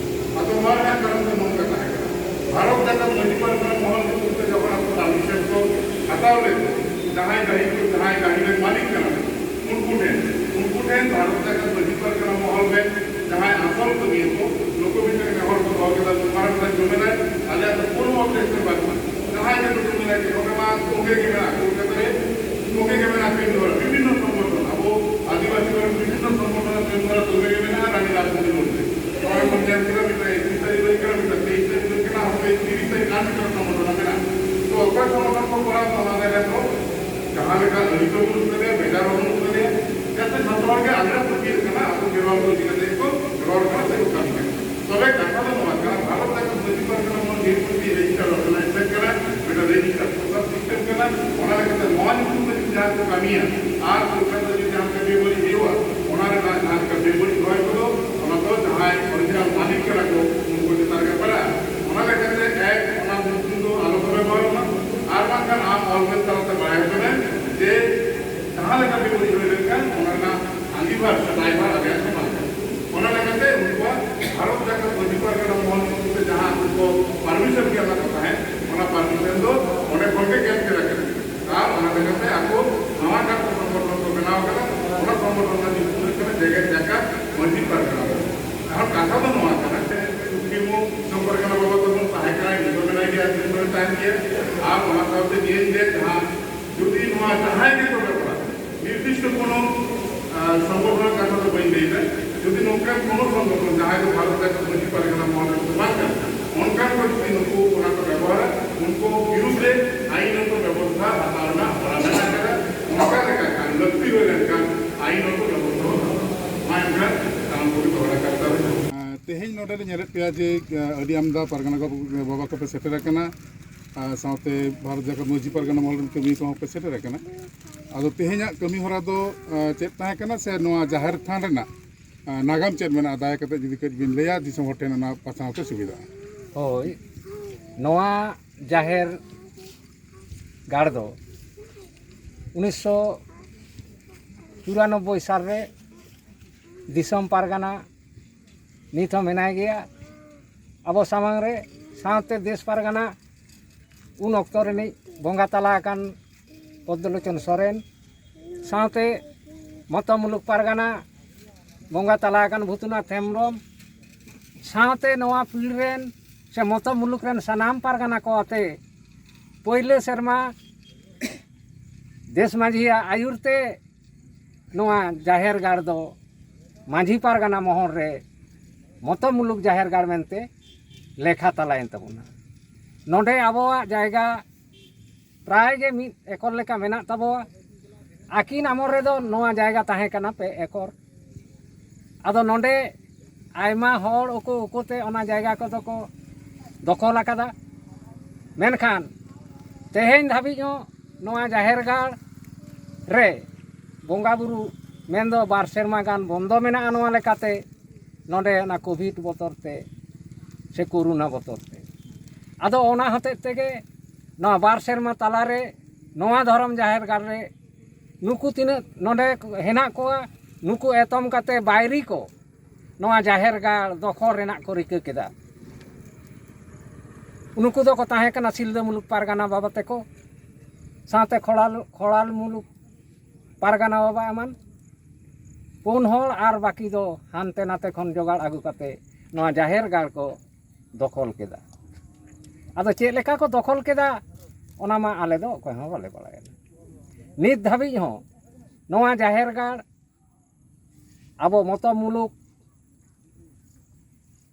ᱟᱫᱚ ᱱᱚᱣᱟ ᱨᱮᱱᱟᱜ ᱠᱟᱨᱚᱱ ᱫᱚ ᱱᱚᱝᱠᱟ ᱛᱟᱦᱮᱸ ᱠᱟᱱᱟ, ᱵᱷᱟᱨᱚᱛ ᱡᱟᱠᱟᱛ ᱢᱟᱹᱡᱷᱤ ᱯᱟᱨᱜᱟᱱᱟ ᱢᱚᱦᱚᱞ ᱧᱩᱛᱩᱢ ᱛᱮ ᱡᱚᱠᱷᱚᱱ ᱟᱠᱚ permission ᱠᱚ ᱦᱟᱛᱟᱣ ᱞᱮᱫ, ᱡᱟᱦᱟᱸᱭ ᱜᱟᱹᱦᱤ ᱠᱚ, ᱡᱟᱦᱟᱸᱭ ᱜᱟᱹᱦᱤ ᱨᱮᱱ ᱢᱟᱹᱞᱤᱠ ᱠᱟᱱᱟ ᱠᱚ, ᱩᱱᱠᱩ ᱴᱷᱮᱱ, ᱩᱱᱠᱩ ᱴᱷᱮᱱ ᱵᱷᱟᱨᱚᱛ ᱡᱟᱠᱟᱛ ᱢᱟᱹᱡᱷᱤ ᱯᱟᱨᱜᱟᱱᱟ ᱢᱚᱦᱚᱞ ᱨᱮᱱ ᱡᱟᱦᱟᱸᱭ ᱟᱥᱚᱞ ᱠᱟᱹᱢᱤᱭᱟᱹ ᱠᱚ, ᱱᱩᱠᱩ ᱵᱷᱤᱛᱨᱤ ᱨᱮ ᱦᱚᱲ ᱠᱚ ᱫᱚᱦᱚ ᱠᱮᱫᱟ, ᱱᱚᱣᱟ ᱨᱮ ᱢᱤᱫᱴᱟᱝ ᱡᱚᱢᱮᱞᱟᱭ, ᱟᱞᱮᱭᱟᱜ ᱫᱚ ᱠᱳᱱᱳ objection ᱵᱟᱹᱱᱩᱜᱼᱟ᱾ ᱡᱟᱦᱟᱸᱭ ᱜᱮ ᱱᱩᱠᱩ ᱢᱮᱱᱟ ᱡᱮ ᱱᱚᱰᱮ ᱢᱟ ᱛᱚᱸᱜᱮ ᱜᱮ ᱢᱮᱱᱟᱜᱼᱟ, ᱠᱳᱞᱠᱟᱛᱟ ᱨᱮ ᱛᱚᱸᱜᱮ ᱜᱮ ᱢᱮᱱᱟᱜᱼᱟ ᱠᱟᱹᱢᱤ ᱦᱚᱨᱟ, ᱵᱤᱵᱷᱤᱱᱱᱚ ᱥᱚᱝᱜᱚᱴᱷᱚᱱ, ᱟᱵᱚ ᱟᱹᱫᱤᱵᱟᱹᱥᱤ ᱠᱚᱨᱮᱱ ᱵᱤᱵᱷᱤᱱᱱᱚ ᱥᱚᱝᱜᱚᱴᱷᱚᱱ ᱨᱮᱱᱟᱜ ᱠᱟᱹᱢᱤ ᱦᱚᱨᱟ ᱛᱚᱸᱜᱮ ᱜᱮ ᱢᱮᱱᱟᱜᱼᱟ ᱨᱟᱱᱤ ᱨᱟᱥᱢᱚᱱᱤ ᱨᱳᱰ ᱨᱮ᱾ ᱱᱚᱜᱼᱚᱭ ᱵᱚᱱ ᱧᱮᱞ ᱠᱮᱫᱟ ᱢᱤᱫᱴᱟᱝ ᱮᱠᱩᱥ ᱛᱟᱹᱨᱤᱠᱷ ᱦᱩᱭ ᱠᱟᱱᱟ, ᱢᱤᱫᱴᱟᱝ ᱛᱮᱭᱤᱥ ᱛᱟᱹᱨᱤᱠᱷ ᱦᱩᱭ ᱠᱟᱱᱟ, ᱦᱟᱯᱮ ᱛᱤᱨᱤᱥ ᱛᱟᱹᱨᱤᱠᱷ ᱟᱨ ᱢᱤᱫᱴᱟᱝ ᱥᱚᱝᱜᱚᱴᱷᱚᱱ ᱢᱮᱱᱟᱜᱼᱟ᱾ ᱛᱚ ᱚᱠᱚᱭ ᱥᱚᱝᱜᱚᱴᱷᱚᱱ ᱠᱚ ᱠᱚᱨᱟᱣ ᱮᱫᱟ ᱚᱱᱟ ᱡᱟᱭᱜᱟ ᱫᱚ ᱡᱟᱦᱟᱸ ᱞᱮᱠᱟ ᱟᱹᱭᱠᱟᱹᱣ ᱵᱟᱹᱱᱩᱜ ᱛᱟᱞᱮᱭᱟ, ᱵᱷᱮᱡᱟᱨ ᱦᱚᱸ ᱵᱟᱹᱱᱩᱜ ᱛᱟᱞᱮᱭᱟ, ᱡᱟᱛᱮ ᱡᱷᱚᱛᱚ ᱦᱚᱲ ᱜᱮ ᱟᱞᱮ ᱞᱮ ᱯᱟᱹᱛᱭᱟᱹᱜ ᱠᱟᱱᱟ, ᱟᱵᱚ ᱠᱷᱮᱨᱣᱟᱲ ᱠᱚ ᱤᱫᱤ ᱠᱟᱛᱮ ᱜᱮᱠᱚ ᱨᱚᱲ ᱠᱟᱱᱟ ᱥᱮ ᱠᱚ ᱠᱟᱹᱢᱤ ᱠᱟᱱᱟ᱾ ᱛᱚᱵᱮ ᱠᱟᱛᱷᱟ ᱫᱚ ᱱᱚᱣᱟ ᱠᱟᱱᱟ, ᱵᱷᱟᱨᱚᱛ ᱡᱟᱠᱟᱛ ᱢᱟᱹᱡᱷᱤ ᱯᱟᱨᱜᱟᱱᱟ ᱢᱚᱦᱚᱞ ᱡᱮᱦᱮᱛᱩ ᱢᱤᱫᱴᱤᱡ registered organization ᱠᱟᱱᱟ, ᱢᱤᱫᱴᱟᱝ registered social system ᱠᱟᱱᱟ, ᱚᱱᱟ ᱞᱮᱠᱟᱛᱮ ᱱᱚᱣᱟ ᱧᱩᱛᱩᱢ ᱛᱮ ᱡᱩᱫᱤ ᱡᱟᱦᱟᱸ ᱠᱚ ᱠᱟᱹᱢᱤᱭᱟ ᱟᱨ ᱥᱚᱨᱠᱟᱨ ᱫᱚ ᱡᱩᱫᱤ ᱡᱟᱦᱟᱸ ᱠᱟᱹᱢᱤ ᱵᱟᱹᱲᱤᱡ ᱦᱩᱭᱩᱜᱼᱟ, ᱚᱱᱟ ᱨᱮᱱᱟᱜ ᱡᱟᱦᱟᱸ ᱞᱮᱠᱟ ᱵᱮᱵᱟᱹᱲᱤᱡ ᱦᱚᱭ ᱠᱚᱫᱚ ᱚᱱᱟ ᱫᱚ ᱡᱟᱦᱟᱸᱭ original ᱢᱟᱹᱞᱤᱠ ᱠᱟᱱᱟ ᱠᱚ ᱩᱱᱠᱩ ᱪᱮᱛᱟᱱ ᱨᱮᱜᱮ ᱯᱟᱲᱟᱜᱼᱟ᱾ ᱚᱱᱟ ᱞᱮᱠᱟᱛᱮ ᱮᱠ, ᱚᱱᱟ ᱧᱩᱛᱩᱢ ᱫᱚ ᱟᱞᱚ ᱠᱚ ᱵᱮᱵᱚᱦᱟᱨ ᱢᱟ, ᱟᱨ ᱵᱟᱝᱠᱷᱟᱱ ᱟᱢ ᱚᱞ ᱵᱮᱞ ᱛᱟᱞᱟᱛᱮ ᱵᱟᱲᱟᱭ ᱦᱚᱪᱚ ᱞᱮᱢ ᱡᱮ ᱡᱟᱦᱟᱸ ᱞᱮᱠᱟ ᱵᱮᱵᱟᱹᱲᱤᱡ ᱦᱩᱭ ᱞᱮᱱᱠᱷᱟᱱ ᱚᱱᱟ ᱨᱮᱱᱟᱜ ᱟᱸᱜᱤᱵᱷᱟᱨ ᱥᱮ ᱫᱟᱭᱵᱷᱟᱨ ᱟᱞᱮᱭᱟᱜ ᱫᱚ ᱵᱟᱝ ᱠᱟᱱᱟ᱾ ᱚᱱᱟ ᱞᱮᱠᱟᱛᱮ ᱩᱱᱠᱩᱣᱟᱜ ᱵᱷᱟᱨᱚᱛ ᱡᱟᱠᱟᱛ ᱢᱟᱹᱡᱷᱤ ᱯᱟᱨᱜᱟᱱᱟ ᱢᱚᱦᱚᱞ ᱧᱩᱛᱩᱢ ᱛᱮ ᱡᱟᱦᱟᱸ ᱩᱱᱠᱩ ᱠᱚ permission ᱠᱚ ᱮᱢᱟ ᱠᱚ ᱛᱟᱦᱮᱸᱫ, ᱚᱱᱟ permission ᱫᱚ ᱚᱸᱰᱮ ᱠᱷᱚᱱ ᱜᱮ cancel ᱟᱠᱟᱱᱟ᱾ ᱟᱨ ᱚᱱᱟ ᱞᱮᱠᱟᱛᱮ ᱟᱠᱚ ᱱᱟᱣᱟ ᱠᱟᱨ ᱥᱚᱝᱜᱚᱴᱷᱚᱱ ᱠᱚ ᱵᱮᱱᱟᱣ ᱠᱟᱫᱟ᱾ ᱚᱱᱟ ᱥᱚᱝᱜᱚᱴᱷᱚᱱ ᱨᱮᱱᱟᱜ ᱧᱩᱛᱩᱢ ᱦᱩᱭᱩᱜ ᱠᱟᱱᱟ ᱡᱮᱜᱮᱛ ᱡᱟᱠᱟᱛ ᱢᱟᱹᱡᱷᱤ ᱯᱟᱨᱜᱟᱱᱟ ᱢᱚᱦᱚᱞ᱾ ᱮᱠᱷᱚᱱ ᱠᱟᱛᱷᱟ ᱫᱚ ᱱᱚᱣᱟ ᱠᱟᱱᱟ, ᱥᱩᱠᱨᱤᱢᱩ ᱥᱚᱢᱯᱚᱨᱠᱟᱱᱟ ᱵᱟᱵᱟ ᱛᱟᱵᱚᱱ ᱛᱟᱦᱮᱸ ᱠᱟᱱᱟᱭ, ᱱᱤᱛ ᱦᱚᱸ ᱢᱮᱱᱟᱭ ᱜᱮᱭᱟ, ᱫᱤᱱ ᱦᱚᱸᱭ ᱛᱟᱦᱮᱱ ᱜᱮᱭᱟ᱾ ᱟᱨ ᱚᱱᱟ ᱥᱟᱶᱛᱮ ᱱᱤᱭᱟᱹᱧ ᱞᱟᱹᱭᱟ, ᱡᱟᱦᱟᱸ ᱡᱩᱫᱤ ᱱᱚᱣᱟ ᱡᱟᱦᱟᱸᱭ ᱜᱮᱠᱚ ᱵᱮᱵᱚᱦᱟᱨᱟ, ᱱᱤᱨᱫᱤᱥᱴᱚ ᱠᱳᱱᱳ, ᱟᱸ, ᱥᱚᱝᱜᱚᱴᱷᱚᱱ ᱨᱮᱱᱟᱜ ᱠᱟᱛᱷᱟ ᱫᱚ ᱵᱟᱹᱧ ᱞᱟᱹᱭᱫᱟ, ᱡᱩᱫᱤ ᱱᱚᱝᱠᱟᱱ ᱠᱳᱱᱳ ᱥᱚᱝᱜᱚᱴᱷᱚᱱ ᱡᱟᱦᱟᱸᱭ ᱫᱚ ᱵᱷᱟᱨᱚᱛ ᱡᱟᱠᱟᱛ ᱢᱟᱹᱡᱷᱤ ᱯᱟᱨᱜᱟᱱᱟ ᱢᱚᱦᱚᱞ ᱨᱮᱱ ᱫᱚ ᱵᱟᱝ ᱠᱟᱱᱟ, ᱚᱱᱠᱟᱱ ᱠᱚ ᱡᱩᱫᱤ ᱱᱩᱠᱩ ᱚᱱᱟ ᱠᱚ ᱵᱮᱵᱚᱦᱟᱨᱟ, ᱩᱱᱠᱩ ᱵᱤᱨᱩᱫᱷ ᱨᱮ ᱟᱭᱤᱱᱚᱛᱚ ᱵᱮᱵᱚᱥᱛᱷᱟ ᱦᱟᱛᱟᱣ ᱨᱮᱱᱟᱜ ᱦᱚᱨᱟ ᱢᱮᱱᱟᱜ ᱟᱠᱟᱫᱟ᱾ ᱚᱱᱠᱟ ᱞᱮᱠᱟ ᱠᱷᱟᱱ ᱞᱟᱹᱠᱛᱤ ᱦᱩᱭ ᱞᱮᱱᱠᱷᱟᱱ ᱟᱭᱤᱱᱚᱛᱚ ᱵᱮᱵᱚᱥᱛᱷᱟ ᱦᱚᱸ ᱦᱟᱛᱟᱣᱟ᱾ ᱢᱟ ᱮᱱᱠᱷᱟᱱ ᱥᱟᱱᱟᱢ ᱠᱚᱜᱮ ᱫᱚᱦᱲᱟ ᱠᱟᱛᱷᱟ ᱨᱮ ᱡᱚᱦᱟᱨ᱾ ᱛᱮᱦᱮᱧ ᱱᱚᱰᱮ ᱞᱮ ᱧᱮᱞᱮᱫ ᱯᱮᱭᱟ ᱡᱮ ᱟᱹᱰᱤ ᱟᱢᱫᱟ ᱯᱟᱨᱜᱟᱱᱟ ᱵᱟᱵᱟ ᱠᱚᱯᱮ ᱥᱮᱴᱮᱨ ᱟᱠᱟᱱᱟ᱾ ᱥᱟᱶᱛᱮ ᱵᱷᱟᱨᱚᱛ ᱡᱟᱠᱟᱛ ᱢᱟᱹᱡᱷᱤ ᱯᱟᱨᱜᱟᱱᱟ ᱢᱚᱦᱚᱞ ᱨᱮᱱ ᱠᱟᱹᱢᱤᱭᱟᱹ ᱠᱚᱦᱚᱸ ᱯᱮ ᱥᱮᱴᱮᱨ ᱟᱠᱟᱱᱟ᱾ ᱟᱫᱚ ᱛᱮᱦᱮᱧᱟᱜ ᱠᱟᱹᱢᱤ ᱦᱚᱨᱟ ᱫᱚ ᱪᱮᱫ ᱛᱟᱦᱮᱸ ᱠᱟᱱᱟ ᱥᱮ ᱱᱚᱣᱟ ᱡᱟᱦᱮᱨ ᱛᱷᱟᱱ ᱨᱮᱱᱟᱜ ᱱᱟᱜᱟᱢ ᱪᱮᱫ ᱢᱮᱱᱟᱜᱼᱟ? ᱫᱟᱭᱟ ᱠᱟᱛᱮ ᱡᱩᱫᱤ ᱠᱟᱹᱡ ᱵᱤᱱ ᱞᱟᱹᱭᱟ, ᱫᱤᱥᱚᱢ ᱦᱚᱲ ᱴᱷᱮᱱ ᱚᱱᱟ ᱯᱟᱥᱱᱟᱣ ᱛᱮ ᱥᱩᱵᱤᱫᱷᱟᱜᱼᱟ᱾ ᱦᱳᱭ, ᱱᱚᱣᱟ ᱡᱟᱦᱮᱨ ᱜᱟᱲ ᱫᱚ ᱩᱱᱤᱥᱥᱚ ᱪᱩᱨᱟᱱᱚᱵᱵᱳᱭ ᱥᱟᱞ ᱨᱮ ᱫᱤᱥᱚᱢ ᱯᱟᱨᱜᱟᱱᱟ ᱱᱤᱛ ᱦᱚᱸ ᱢᱮᱱᱟᱭ ᱜᱮᱭᱟ ᱟᱵᱚ ᱥᱟᱢᱟᱝ ᱨᱮ, ᱥᱟᱶᱛᱮ ᱫᱮᱥ ᱯᱟᱨᱜᱟᱱᱟ ᱩᱱ ᱚᱠᱛᱚ ᱨᱤᱱᱤᱡ ᱵᱚᱸᱜᱟ ᱛᱟᱞᱟ ᱟᱠᱟᱱ ᱯᱚᱫᱽᱫᱚᱞᱳᱪᱚᱱ ᱥᱚᱨᱮᱱ, ᱥᱟᱶᱛᱮ ᱢᱚᱛᱚ ᱢᱩᱞᱩᱠ ᱯᱟᱨᱜᱟᱱᱟ ᱵᱚᱸᱜᱟ ᱛᱟᱞᱟ ᱟᱠᱟᱱ ᱵᱷᱩᱛᱩᱱᱟᱛᱷ ᱦᱮᱢᱵᱨᱚᱢ, ᱥᱟᱶᱛᱮ ᱱᱚᱣᱟ ᱯᱤᱲ ᱨᱮᱱ ᱥᱮ ᱢᱚᱛᱚ ᱢᱩᱞᱩᱠ ᱨᱮᱱ ᱥᱟᱱᱟᱢ ᱯᱟᱨᱜᱟᱱᱟ ᱠᱚ ᱟᱛᱮ ᱯᱳᱭᱞᱳ ᱥᱮᱨᱢᱟ ᱫᱮᱥ ᱢᱟᱹᱡᱷᱤᱭᱟᱜ ᱟᱹᱭᱩᱨ ᱛᱮ ᱱᱚᱣᱟ ᱡᱟᱦᱮᱨ ᱜᱟᱲ ᱫᱚ ᱢᱟᱹᱡᱷᱤ ᱯᱟᱨᱜᱟᱱᱟ ᱢᱚᱦᱚᱞ ᱨᱮ ᱢᱚᱛᱚ ᱢᱩᱞᱩᱠ ᱡᱟᱦᱮᱨ ᱜᱟᱲ ᱢᱮᱱᱛᱮ ᱞᱮᱠᱷᱟ ᱛᱟᱞᱟᱭᱮᱱ ᱛᱟᱵᱚᱱᱟ᱾ ᱱᱚᱰᱮ ᱟᱵᱚᱣᱟᱜ ᱡᱟᱭᱜᱟ ᱯᱨᱟᱭ ᱜᱮ ᱢᱤᱫ ᱮᱠᱚᱨ ᱞᱮᱠᱟ ᱢᱮᱱᱟᱜ ᱛᱟᱵᱚᱣᱟ᱾ ᱟᱹᱠᱤᱱ ᱟᱢᱚᱞ ᱨᱮᱫᱚ ᱱᱚᱣᱟ ᱡᱟᱭᱜᱟ ᱛᱟᱦᱮᱸ ᱠᱟᱱᱟ ᱯᱮ ᱮᱠᱚᱨ᱾ ᱟᱫᱚ ᱱᱚᱰᱮ ᱟᱭᱢᱟ ᱦᱚᱲ ᱩᱠᱩ ᱩᱠᱩᱛᱮ ᱚᱱᱟ ᱡᱟᱭᱜᱟ ᱠᱚᱫᱚ ᱠᱚ ᱫᱚᱠᱷᱚᱞ ᱟᱠᱟᱫᱟ᱾ ᱢᱮᱱᱠᱷᱟᱱ ᱛᱮᱦᱮᱧ ᱫᱷᱟᱹᱵᱤᱡ ᱦᱚᱸ ᱱᱚᱣᱟ ᱡᱟᱦᱮᱨ ᱜᱟᱲ ᱨᱮ ᱵᱚᱸᱜᱟ ᱵᱩᱨᱩ ᱢᱮᱱᱫᱚ ᱵᱟᱨ ᱥᱮᱨᱢᱟ ᱜᱟᱱ ᱵᱚᱱᱫᱚ ᱢᱮᱱᱟᱜᱼᱟ᱾ ᱱᱚᱣᱟ ᱞᱮᱠᱟᱛᱮ ᱱᱚᱰᱮ ᱚᱱᱟ ᱠᱳᱵᱷᱤᱰ ᱵᱚᱛᱚᱨ ᱛᱮ ᱥᱮ ᱠᱳᱨᱳᱱᱟ ᱵᱚᱛᱚᱨ ᱛᱮ, ᱟᱫᱚ ᱚᱱᱟ ᱦᱚᱛᱮᱡ ᱛᱮᱜᱮ ᱱᱚᱣᱟ ᱵᱟᱨ ᱥᱮᱨᱢᱟ ᱛᱟᱞᱟᱨᱮ ᱱᱚᱣᱟ ᱫᱷᱚᱨᱚᱢ ᱡᱟᱦᱮᱨ ᱜᱟᱲ ᱨᱮ ᱱᱩᱠᱩ ᱛᱤᱱᱟᱹᱜ ᱱᱚᱰᱮ ᱦᱮᱱᱟᱜ ᱠᱚᱣᱟ, ᱱᱩᱠᱩ ᱮᱛᱚᱢ ᱠᱟᱛᱮ ᱵᱟᱭᱨᱤ ᱠᱚ ᱱᱚᱣᱟ ᱡᱟᱦᱮᱨ ᱜᱟᱲ ᱫᱚᱠᱷᱚᱞ ᱨᱮᱱᱟᱜ ᱠᱚ ᱨᱤᱠᱟᱹ ᱠᱮᱫᱟ᱾ ᱱᱩᱠᱩ ᱫᱚᱠᱚ ᱛᱟᱦᱮᱸ ᱠᱟᱱᱟ ᱥᱤᱞᱫᱟᱹ ᱢᱩᱞᱩᱠ ᱯᱟᱨᱜᱟᱱᱟ ᱵᱟᱵᱟ ᱛᱮᱠᱚ, ᱥᱟᱶᱛᱮ ᱠᱷᱚᱲᱟᱞ, ᱠᱷᱚᱲᱟᱞ ᱢᱩᱞᱩᱠ ᱯᱟᱨᱜᱟᱱᱟ ᱵᱟᱵᱟ ᱮᱢᱟᱱ ᱯᱩᱱ ᱦᱚᱲ, ᱟᱨ ᱵᱟᱹᱠᱤ ᱫᱚ ᱦᱟᱱᱛᱮ ᱱᱟᱛᱮ ᱠᱷᱚᱱ ᱡᱚᱜᱟᱲ ᱟᱹᱜᱩ ᱠᱟᱛᱮ ᱱᱚᱣᱟ ᱡᱟᱦᱮᱨ ᱜᱟᱲ ᱠᱚ ᱫᱚᱠᱷᱚᱞ ᱠᱮᱫᱟ᱾ ᱟᱫᱚ ᱪᱮᱫ ᱞᱮᱠᱟ ᱠᱚ ᱫᱚᱠᱷᱚᱞ ᱠᱮᱫᱟ, ᱚᱱᱟ ᱢᱟ ᱟᱞᱮ ᱫᱚ ᱚᱠᱚᱭ ᱦᱚᱸ ᱵᱟᱞᱮ ᱵᱟᱲᱟᱭᱟ᱾ ᱱᱤᱛ ᱫᱷᱟᱹᱵᱤᱡ ᱦᱚᱸ ᱱᱚᱣᱟ ᱡᱟᱦᱮᱨ ᱜᱟᱲ ᱟᱵᱚ ᱢᱚᱛᱚ ᱢᱩᱞᱩᱠ,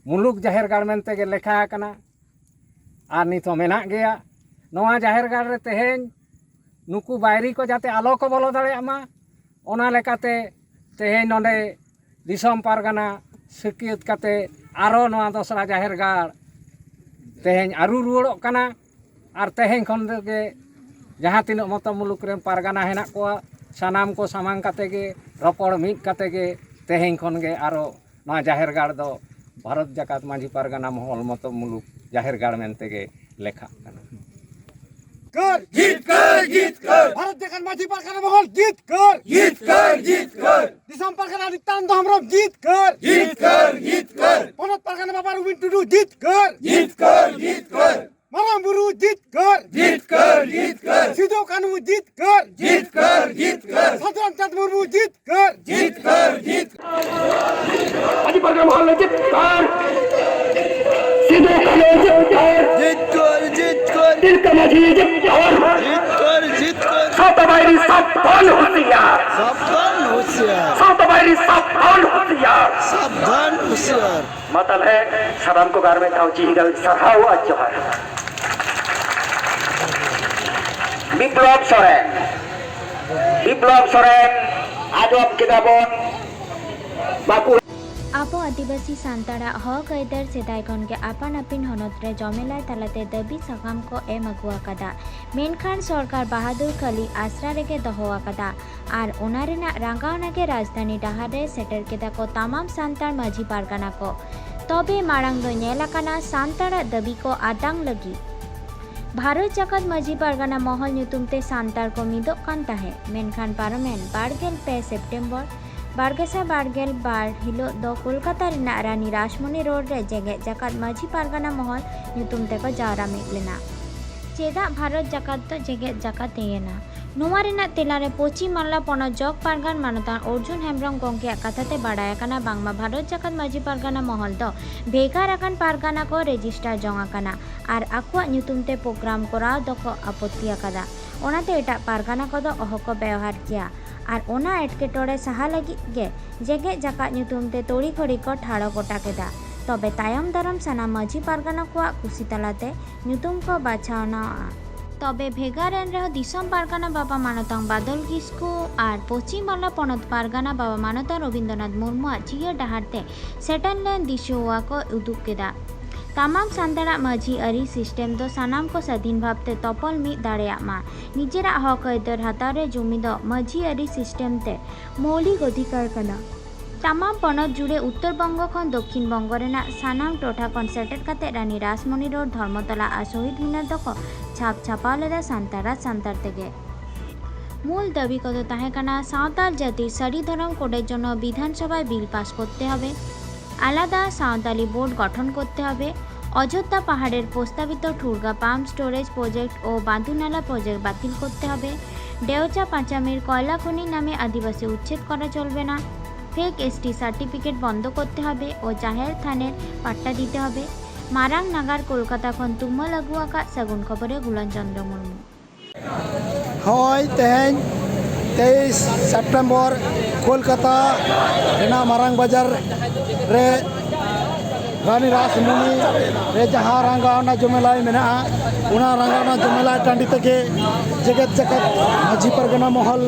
ᱢᱩᱞᱩᱠ ᱡᱟᱦᱮᱨ ᱜᱟᱲ ᱢᱮᱱᱛᱮ ᱜᱮ ᱞᱮᱠᱷᱟ ᱟᱠᱟᱱᱟ ᱟᱨ ᱱᱤᱛ ᱦᱚᱸ ᱢᱮᱱᱟᱜ ᱜᱮᱭᱟ᱾ ᱱᱚᱣᱟ ᱡᱟᱦᱮᱨ ᱜᱟᱲ ᱨᱮ ᱛᱮᱦᱮᱧ ᱱᱩᱠᱩ ᱵᱟᱭᱨᱤ ᱠᱚ ᱡᱟᱛᱮ ᱟᱞᱚ ᱠᱚ ᱵᱚᱞᱚ ᱫᱟᱲᱮᱭᱟᱜ ᱢᱟ, ᱚᱱᱟ ᱞᱮᱠᱟᱛᱮ ᱛᱮᱦᱮᱧ ᱱᱚᱰᱮ ᱫᱤᱥᱚᱢ ᱯᱟᱨᱜᱟᱱᱟ ᱥᱟᱹᱠᱭᱟᱹᱛ ᱠᱟᱛᱮ ᱟᱨᱚ ᱱᱚᱣᱟ ᱫᱚᱥᱨᱟ ᱡᱟᱦᱮᱨ ᱜᱟᱲ ᱛᱮᱦᱮᱧ ᱟᱹᱨᱩ ᱨᱩᱣᱟᱹᱲᱚᱜ ᱠᱟᱱᱟ᱾ ᱟᱨ ᱛᱮᱦᱮᱧ ᱠᱷᱚᱱ ᱜᱮ ᱡᱟᱦᱟᱸ ᱛᱤᱱᱟᱹᱜ ᱢᱚᱛᱚ ᱢᱩᱞᱩᱠ ᱨᱮᱱ ᱯᱟᱨᱜᱟᱱᱟ ᱦᱮᱱᱟᱜ ᱠᱚᱣᱟ, ᱥᱟᱱᱟᱢ ᱠᱚ ᱥᱟᱢᱟᱝ ᱠᱟᱛᱮ ᱜᱮ, ᱨᱚᱯᱚᱲ ᱢᱤᱫ ᱠᱟᱛᱮ ᱜᱮ ᱛᱮᱦᱮᱧ ᱠᱷᱚᱱ ᱜᱮ ᱟᱨᱚ ᱱᱚᱣᱟ ᱡᱟᱦᱮᱨ ᱜᱟᱲ ᱫᱚ ᱵᱷᱟᱨᱚᱛ ᱡᱟᱠᱟᱛ ᱢᱟᱹᱡᱷᱤ ᱯᱟᱨᱜᱟᱱᱟ ᱢᱚᱦᱚᱞ ᱢᱚᱛᱚ ᱢᱩᱞᱩᱠ ᱡᱟᱦᱮᱨ ᱜᱟᱲ ᱢᱮᱱᱛᱮ ᱜᱮ ᱞᱮᱠᱷᱟᱜ ᱠᱟᱱᱟ᱾ ᱠᱚᱨ, ᱡᱤᱛᱠᱟᱹᱨ, ᱡᱤᱛᱠᱟᱹᱨ᱾ ᱵᱷᱟᱨᱚᱛ ᱡᱟᱠᱟᱛ ᱢᱟᱹᱡᱷᱤ ᱯᱟᱨᱜᱟᱱᱟ ᱢᱚᱦᱚᱞ ᱡᱤᱛᱠᱟᱹᱨ, ᱡᱤᱛᱠᱟᱹᱨ, ᱡᱤᱛᱠᱟᱹᱨ᱾ ᱫᱤᱥᱚᱢ ᱯᱟᱨᱜᱟᱱᱟ ᱱᱤᱛᱟᱱᱫᱚ ᱦᱮᱢᱵᱨᱚᱢ ᱡᱤᱛᱠᱟᱹᱨ, ᱡᱤᱛᱠᱟᱹᱨ, ᱡᱤᱛᱠᱟᱹᱨ᱾ ᱯᱚᱱᱚᱛ ᱯᱟᱨᱜᱟᱱᱟ ᱵᱟᱵᱟ ᱨᱚᱵᱤᱱ ᱴᱩᱰᱩ ᱡᱤᱛᱠᱟᱹᱨ, ᱡᱤᱛᱠᱟᱹᱨ, ᱡᱤᱛᱠᱟᱹᱨ᱾ ᱢᱟᱨᱟᱝ ᱵᱩᱨᱩ ᱡᱤᱛᱠᱟᱹᱨ, ᱡᱤᱛᱠᱟᱹᱨ, ᱡᱤᱛᱠᱟᱹᱨ᱾ ᱥᱤᱫᱩ ᱠᱟᱹᱱᱦᱩ ᱡᱤᱛᱠᱟᱹᱨ, ᱡᱤᱛᱠᱟᱹᱨ, ᱡᱤᱛᱠᱟᱹᱨ᱾ ᱥᱟᱹᱫᱷᱩ ᱨᱟᱢᱪᱟᱸᱫᱽ ᱢᱩᱨᱢᱩ ᱡᱤᱛᱠᱟᱹᱨ, ᱡᱤᱛᱠᱟᱹᱨ, ᱡᱤᱛᱠᱟᱹᱨ᱾ ᱢᱟᱹᱡᱷᱤ ᱯᱟᱨᱜᱟᱱᱟ ᱢᱚᱦᱚᱞ ᱡᱤᱛᱠᱟᱹᱨ, ᱥᱤᱫᱩ ᱠᱟᱹᱱᱦᱩ ᱡᱤᱛᱠᱟᱹᱨ, ᱡᱤᱛᱠᱟᱹᱨ, ᱡᱤᱛᱠᱟᱹᱨ᱾ ᱛᱤᱞᱠᱟᱹ ᱢᱟᱹᱡᱷᱤ ᱡᱤᱛᱠᱟᱹᱨ, ᱡᱤᱛᱠᱟᱹᱨ, ᱡᱤᱛᱠᱟᱹᱨ᱾ ᱥᱟᱶᱛᱟ ᱵᱟᱹᱭᱨᱤ ᱥᱟᱵᱫᱷᱟᱱ ᱦᱩᱥᱤᱭᱟᱨ, ᱥᱟᱵᱫᱷᱟᱱ ᱦᱩᱥᱤᱭᱟᱨ, ᱥᱟᱶᱛᱟ ᱵᱟᱹᱭᱨᱤ ᱥᱟᱵᱫᱷᱟᱱ ᱦᱩᱥᱤᱭᱟᱨ, ᱥᱟᱵᱫᱷᱟᱱ ᱦᱩᱥᱤᱭᱟᱨ᱾ ᱢᱟ ᱛᱟᱦᱞᱮ ᱥᱟᱱᱟᱢ ᱠᱚ ᱟᱨ ᱢᱤᱫ ᱫᱷᱟᱣ ᱡᱤᱦᱤ ᱜᱟᱹᱞ ᱥᱟᱨᱦᱟᱣ ᱟᱨ ᱡᱚᱦᱟᱨ᱾ ᱵᱤᱯᱞᱚᱵ ᱥᱚᱨᱮᱱ, ᱵᱤᱯᱞᱚᱵ ᱥᱚᱨᱮᱱ, ᱟᱸᱡᱚᱢ ᱠᱮᱫᱟ ᱵᱚᱱ, ᱵᱟᱸᱠᱩᱲᱟ᱾ ᱟᱵᱚ ᱟᱹᱫᱤᱵᱟᱹᱥᱤ ᱥᱟᱱᱛᱟᱲᱟᱜ ᱦᱚᱠ ᱟᱹᱭᱫᱟᱹᱨ ᱥᱮᱫᱟᱭ ᱠᱷᱚᱱ ᱜᱮ ᱟᱯᱟᱱ ᱟᱹᱯᱤᱱ ᱦᱚᱱᱚᱛ ᱨᱮ ᱡᱚᱢᱮᱞᱟᱭ ᱛᱟᱞᱟᱛᱮ ᱫᱟᱹᱵᱤ ᱥᱟᱠᱟᱢ ᱠᱚ ᱮᱢ ᱟᱹᱜᱩ ᱟᱠᱟᱫᱟ, ᱢᱮᱱᱠᱷᱟᱱ ᱥᱚᱨᱠᱟᱨ ᱵᱟᱦᱟᱫᱩᱨ ᱠᱷᱟᱹᱞᱤ ᱟᱥᱨᱟ ᱨᱮᱜᱮ ᱫᱚᱦᱚ ᱟᱠᱟᱫᱟ᱾ ᱟᱨ ᱚᱱᱟ ᱨᱮᱱᱟᱜ ᱨᱟᱸᱜᱟᱣᱱᱟ ᱜᱮ ᱨᱟᱡᱽᱫᱷᱟᱱᱤ ᱰᱟᱦᱟᱨ ᱨᱮ ᱥᱮᱴᱮᱨ ᱠᱮᱫᱟ ᱠᱚ ᱛᱟᱢᱟᱢ ᱥᱟᱱᱛᱟᱲ ᱢᱟᱹᱡᱷᱤ ᱯᱟᱨᱜᱟᱱᱟ ᱠᱚ᱾ ᱛᱚᱵᱮ ᱢᱟᱲᱟᱝ ᱫᱚ ᱧᱮᱞ ᱟᱠᱟᱱᱟ ᱥᱟᱱᱛᱟᱲᱟᱜ ᱫᱟᱹᱵᱤ ᱠᱚ ᱟᱛᱟᱝ ᱞᱟᱹᱜᱤᱫ ᱵᱷᱟᱨᱚᱛ ᱡᱟᱠᱟᱛ ᱢᱟᱹᱡᱷᱤ ᱯᱟᱨᱜᱟᱱᱟ ᱢᱚᱦᱚᱞ ᱧᱩᱛᱩᱢ ᱛᱮ ᱥᱟᱱᱛᱟᱲ ᱠᱚ ᱢᱤᱫᱚᱜ ᱠᱟᱱ ᱛᱟᱦᱮᱸᱫ, ᱢᱮᱱᱠᱷᱟᱱ ᱯᱟᱨᱚᱢᱮᱱ ᱵᱟᱨ ᱜᱮᱞ ᱯᱮ ᱥᱮᱯᱴᱮᱢᱵᱚᱨ ᱵᱟᱨ ᱜᱮᱥᱟᱭ ᱵᱟᱨ ᱜᱮᱞ ᱵᱟᱨ ᱦᱤᱞᱳᱜ ᱫᱚ ᱠᱳᱞᱠᱟᱛᱟ ᱨᱮᱱᱟᱜ ᱨᱟᱱᱤ ᱨᱟᱥᱢᱚᱱᱤ ᱨᱳᱰ ᱨᱮ ᱡᱮᱜᱮᱛ ᱡᱟᱠᱟᱛ ᱢᱟᱹᱡᱷᱤ ᱯᱟᱨᱜᱟᱱᱟ ᱢᱚᱦᱚᱞ ᱧᱩᱛᱩᱢ ᱛᱮᱠᱚ ᱡᱟᱣᱨᱟ ᱢᱤᱫ ᱞᱮᱱᱟ᱾ ᱪᱮᱫᱟᱜ ᱵᱷᱟᱨᱚᱛ ᱡᱟᱠᱟᱛ ᱫᱚ ᱡᱮᱜᱮᱛ ᱡᱟᱠᱟᱛ ᱮᱱᱟ? ᱱᱚᱣᱟ ᱨᱮᱱᱟᱜ ᱛᱮᱞᱟ ᱨᱮ ᱯᱚᱪᱷᱤᱢ ᱵᱟᱝᱞᱟ ᱯᱚᱱᱚᱛ ᱡᱚᱜᱽ ᱯᱟᱨᱜᱟᱱ ᱢᱟᱱᱚᱛᱟᱱ ᱚᱨᱡᱩᱱ ᱦᱮᱢᱵᱨᱚᱢ ᱜᱚᱢᱠᱮᱭᱟᱜ ᱠᱟᱛᱷᱟ ᱛᱮ ᱵᱟᱰᱟᱭ ᱟᱠᱟᱱᱟ ᱵᱟᱝᱢᱟ ᱵᱷᱟᱨᱚᱛ ᱡᱟᱠᱟᱛ ᱢᱟᱹᱡᱷᱤ ᱯᱟᱨᱜᱟᱱᱟ ᱢᱚᱦᱚᱞ ᱫᱚ ᱵᱷᱮᱜᱟᱨ ᱟᱠᱟᱱ ᱯᱟᱨᱜᱟᱱᱟ ᱠᱚ ᱨᱮᱡᱤᱥᱴᱟᱨ ᱡᱚᱝ ᱟᱠᱟᱱᱟ ᱟᱨ ᱟᱠᱚᱣᱟᱜ ᱧᱩᱛᱩᱢ ᱛᱮ ᱯᱨᱳᱜᱨᱟᱢ ᱠᱚᱨᱟᱣ ᱫᱚᱠᱚ ᱟᱯᱚᱛᱛᱤ ᱟᱠᱟᱫᱟ᱾ ᱚᱱᱟᱛᱮ ᱮᱴᱟᱜ ᱯᱟᱨᱜᱟᱱᱟ ᱠᱚᱫᱚ ᱚᱦᱚ ᱠᱚ ᱵᱮᱣᱦᱟᱨ ᱠᱮᱭᱟ ᱟᱨ ᱚᱱᱟ ᱮᱴᱠᱮᱴᱚᱬᱮ ᱥᱟᱦᱟ ᱞᱟᱹᱜᱤᱫ ᱜᱮ ᱡᱮᱜᱮᱛ ᱡᱟᱠᱟᱛ ᱧᱩᱛᱩᱢ ᱛᱮ ᱛᱚᱲᱤ ᱜᱷᱚᱲᱤ ᱠᱚ ᱴᱷᱟᱲᱚ ᱜᱚᱴᱟ ᱠᱮᱫᱟ᱾ ᱛᱚᱵᱮ ᱛᱟᱭᱚᱢ ᱫᱟᱨᱟᱢ ᱥᱟᱱᱟᱢ ᱢᱟᱹᱡᱷᱤ ᱯᱟᱨᱜᱟᱱᱟ ᱠᱚᱣᱟᱜ ᱠᱩᱥᱤ ᱛᱟᱞᱟᱛᱮ ᱧᱩᱛᱩᱢ ᱠᱚ ᱵᱟᱪᱷᱟᱣᱱᱟ᱾ ᱛᱚᱵᱮ ᱵᱷᱮᱜᱟᱨ ᱮᱱ ᱨᱮᱦᱚᱸ ᱫᱤᱥᱚᱢ ᱯᱟᱨᱜᱟᱱᱟ ᱵᱟᱵᱟ ᱢᱟᱱᱚᱛᱟᱝ ᱵᱟᱫᱚᱞ ᱠᱤᱥᱠᱩ ᱟᱨ ᱯᱚᱪᱷᱤᱢ ᱵᱟᱝᱞᱟ ᱯᱚᱱᱚᱛ ᱯᱟᱨᱜᱟᱱᱟ ᱵᱟᱵᱟ ᱢᱟᱱᱚᱛᱟᱝ ᱨᱚᱵᱤᱱᱫᱨᱚᱱᱟᱛᱷ ᱢᱩᱨᱢᱩᱣᱟᱜ ᱪᱤᱭᱟᱹ ᱰᱟᱦᱟᱨ ᱛᱮ ᱥᱮᱴᱮᱨ ᱞᱮᱱ ᱫᱤᱥᱩᱣᱟ ᱠᱚ ᱩᱫᱩᱜ ᱠᱮᱫᱟ᱾ ᱛᱟᱢᱟᱢ ᱥᱟᱱᱛᱟᱲᱟᱜ ᱢᱟᱹᱡᱷᱤ ᱟᱹᱨᱤ ᱥᱤᱥᱴᱮᱢ ᱫᱚ ᱥᱟᱱᱟᱢ ᱠᱚ ᱥᱟᱹᱫᱷᱤᱱ ᱵᱷᱟᱵᱽ ᱛᱮ ᱛᱚᱯᱚᱞ ᱢᱤᱫ ᱫᱟᱲᱮᱭᱟᱜ ᱢᱟ᱾ ᱱᱤᱡᱮᱨᱟᱜ ᱦᱚᱠ ᱟᱹᱭᱫᱟᱹᱨ ᱦᱟᱛᱟᱣ ᱨᱮ ᱡᱩᱢᱤᱫᱚᱜ ᱢᱟᱹᱡᱷᱤ ᱟᱹᱨᱤ ᱥᱤᱥᱴᱮᱢ ᱛᱮ ᱢᱳᱣᱞᱤᱠ ᱚᱫᱷᱤᱠᱟᱨ ᱠᱟᱱᱟ᱾ ᱛᱟᱢᱟᱢ ᱯᱚᱱᱚᱛ ᱡᱩᱲᱮ ᱩᱛᱛᱚᱨ ᱵᱚᱝᱜᱚ ᱠᱷᱚᱱ ᱫᱚᱠᱠᱷᱤᱱ ᱵᱚᱝᱜᱚ ᱨᱮᱱᱟᱜ ᱥᱟᱱᱟᱢ ᱴᱚᱴᱷᱟ ᱠᱷᱚᱱ ᱥᱮᱴᱮᱨ ᱠᱟᱛᱮ ᱨᱟᱱᱤ ᱨᱟᱥᱢᱚᱱᱤ ᱨᱳᱰ, ᱫᱷᱚᱨᱢᱚᱛᱚᱞᱟ ᱟᱨ ᱥᱚᱦᱤᱫ ᱢᱤᱱᱟᱨ ᱫᱚᱠᱚ ᱪᱷᱟᱯ ᱪᱷᱟᱯᱟᱣ ᱞᱮᱫᱟ ᱥᱟᱱᱛᱟᱲ ᱟᱨ ᱥᱟᱱᱛᱟᱲ ᱛᱮᱜᱮ᱾ ᱢᱩᱞ ᱫᱟᱹᱵᱤ ᱠᱚᱫᱚ ᱛᱟᱦᱮᱸ ᱠᱟᱱᱟ ᱥᱟᱶᱛᱟᱞ ᱡᱟᱹᱛᱤ ᱥᱟᱹᱨᱤ ᱫᱷᱚᱨᱚᱢ ᱠᱳᱰᱮᱨ ᱡᱚᱱᱱᱚ ᱵᱤᱫᱷᱟᱱ ᱥᱚᱵᱷᱟᱭ ᱵᱤᱞ ᱯᱟᱥ ᱠᱚᱨᱛᱮ ᱦᱚᱵᱮ, ᱟᱞᱟᱫᱟ ᱥᱟᱶᱛᱟᱞᱤ ᱵᱳᱨᱰ ᱜᱚᱴᱷᱚᱱ ᱠᱚᱨᱛᱮ ᱦᱚᱵᱮ, ᱚᱡᱳᱫᱽᱫᱷᱟ ᱯᱟᱦᱟᱲᱮᱨ ᱯᱨᱚᱥᱛᱟᱵᱤᱛ ᱴᱷᱩᱲᱜᱟ ᱯᱟᱢᱯ ᱥᱴᱳᱨᱮᱡ ᱯᱨᱚᱡᱮᱠᱴ ও বাদুনালা প্রজেক্ট বাতিল করতে হবে, ডেওচা পাঁচামির কয়লা খনির নামে আদিবাসী উচ্ছেদ করা চলবে না, ফেক এসটি সার্টিফিকেট বন্ধ করতে হবে ও জাহের থানের পাট্টা দিতে হবে। মারাং নাগার কলকাতা ᱠᱷᱚᱱ ᱛᱩᱢᱟᱹᱞ ᱟᱹᱜᱩ ᱟᱠᱟᱫ ᱥᱟᱹᱜᱩᱱ ᱠᱷᱚᱵᱚᱨᱤᱭᱟᱹ ᱜᱩᱞᱟᱱ ᱪᱚᱸᱫᱽᱨᱚ ᱢᱩᱨᱢᱩ᱾ ᱦᱳᱭ, ᱛᱮᱦᱮᱧ ᱛᱮᱭᱤᱥ ᱥᱮᱯᱴᱮᱢᱵᱚᱨ ᱠᱳᱞᱠᱟᱛᱟ ᱨᱮᱱᱟᱜ ᱢᱟᱨᱟᱝ ᱵᱟᱡᱟᱨ ᱨᱮ ᱨᱟᱱᱤ ᱨᱟᱥᱢᱚᱱᱤ ᱨᱮ ᱡᱟᱦᱟᱸ ᱨᱟᱸᱜᱟᱣᱱᱟ ᱡᱚᱢᱮᱞᱟᱭ ᱢᱮᱱᱟᱜᱼᱟ, ᱚᱱᱟ ᱨᱟᱸᱜᱟᱣᱱᱟ ᱡᱚᱢᱮᱞᱟᱭ ᱴᱟᱺᱰᱤ ᱛᱮᱜᱮ ᱡᱮᱜᱮᱛ ᱡᱟᱠᱟᱛ ᱢᱟᱹᱡᱷᱤ ᱯᱟᱨᱜᱟᱱᱟ ᱢᱚᱦᱚᱞ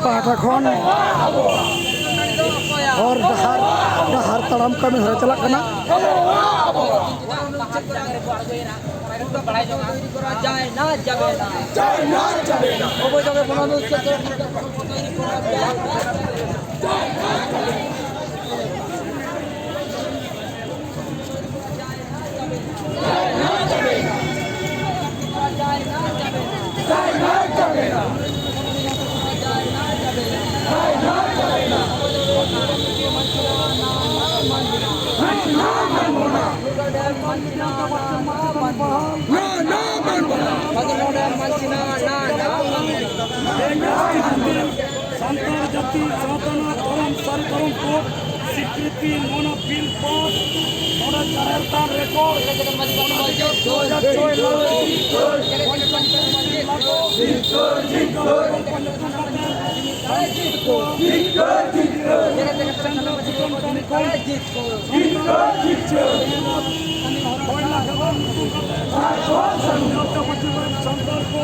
ᱯᱟᱦᱴᱟ ᱠᱷᱚᱱ ᱦᱚᱨ ᱰᱟᱦᱟᱨ, ᱰᱟᱦᱟᱨ ᱛᱟᱲᱟᱢ ᱠᱟᱹᱢᱤ ᱦᱚᱨᱟ ᱪᱟᱞᱟᱜ ᱠᱟᱱᱟ᱾ ᱥᱟᱱᱛᱟᱲ ᱡᱟᱹᱛᱤ ᱥᱟᱶᱛᱟ ᱨᱮᱱᱟᱜ ᱫᱷᱚᱨᱚᱢ, ᱥᱟᱹᱨᱤ ᱫᱷᱚᱨᱚᱢ ᱠᱳᱰ ᱥᱤᱠᱨᱤᱛᱤ ᱱᱚᱣᱟ ᱵᱤᱞ ᱯᱟᱥ ᱱᱚᱰᱮ ᱡᱟᱦᱮᱨ ᱛᱷᱟᱱ ᱨᱮᱠᱚ ᱫᱩ ᱦᱟᱡᱟᱨ ᱪᱷᱚᱭ ᱞᱟᱜᱩ, ᱯᱚᱧᱪᱟᱭᱮᱛ ᱞᱟᱜᱩ, ᱪᱚᱱᱫᱨᱚ ᱥᱩᱫᱚᱱ ᱠᱟᱹᱢᱤ ᱠᱚ ᱥᱟᱱᱛᱟᱲ ᱠᱚ ᱠᱚᱭᱞᱟ ᱠᱷᱟᱫᱟᱱ ᱧᱩᱛᱩᱢ ᱠᱟᱛᱮ ᱥᱟᱱᱛᱟᱲ ᱠᱚ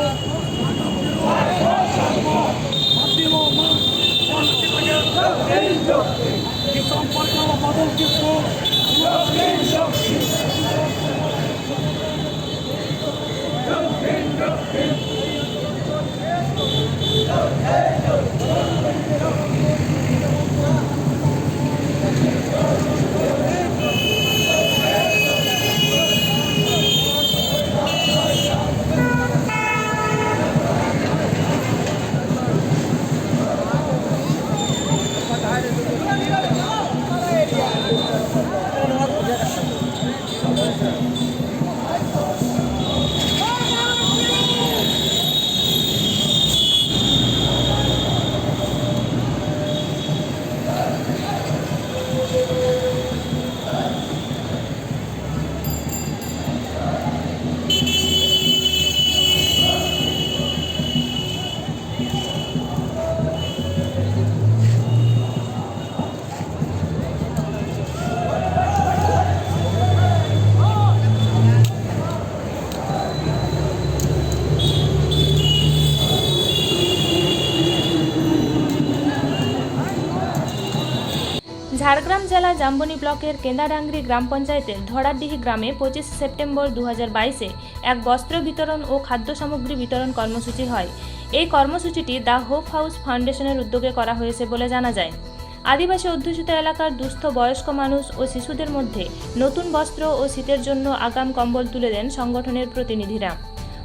জেলা জাম্বনি ব্লকের কেন্দাডাংরি গ্রাম পঞ্চায়েতের ধড়ারডিহি গ্রামে পঁচিশে সেপ্টেম্বর দু হাজার বাইশে এক বস্ত্র বিতরণ ও খাদ্য সামগ্রী বিতরণ কর্মসূচি হয়। এই কর্মসূচিটি দ্য হোপ হাউস ফাউন্ডেশনের উদ্যোগে করা হয়েছে বলে জানা যায়। আদিবাসী অধ্যুষিত এলাকার দুস্থ বয়স্ক মানুষ ও শিশুদের মধ্যে নতুন বস্ত্র ও শীতের জন্য আগাম কম্বল তুলে দেন সংগঠনের প্রতিনিধিরা।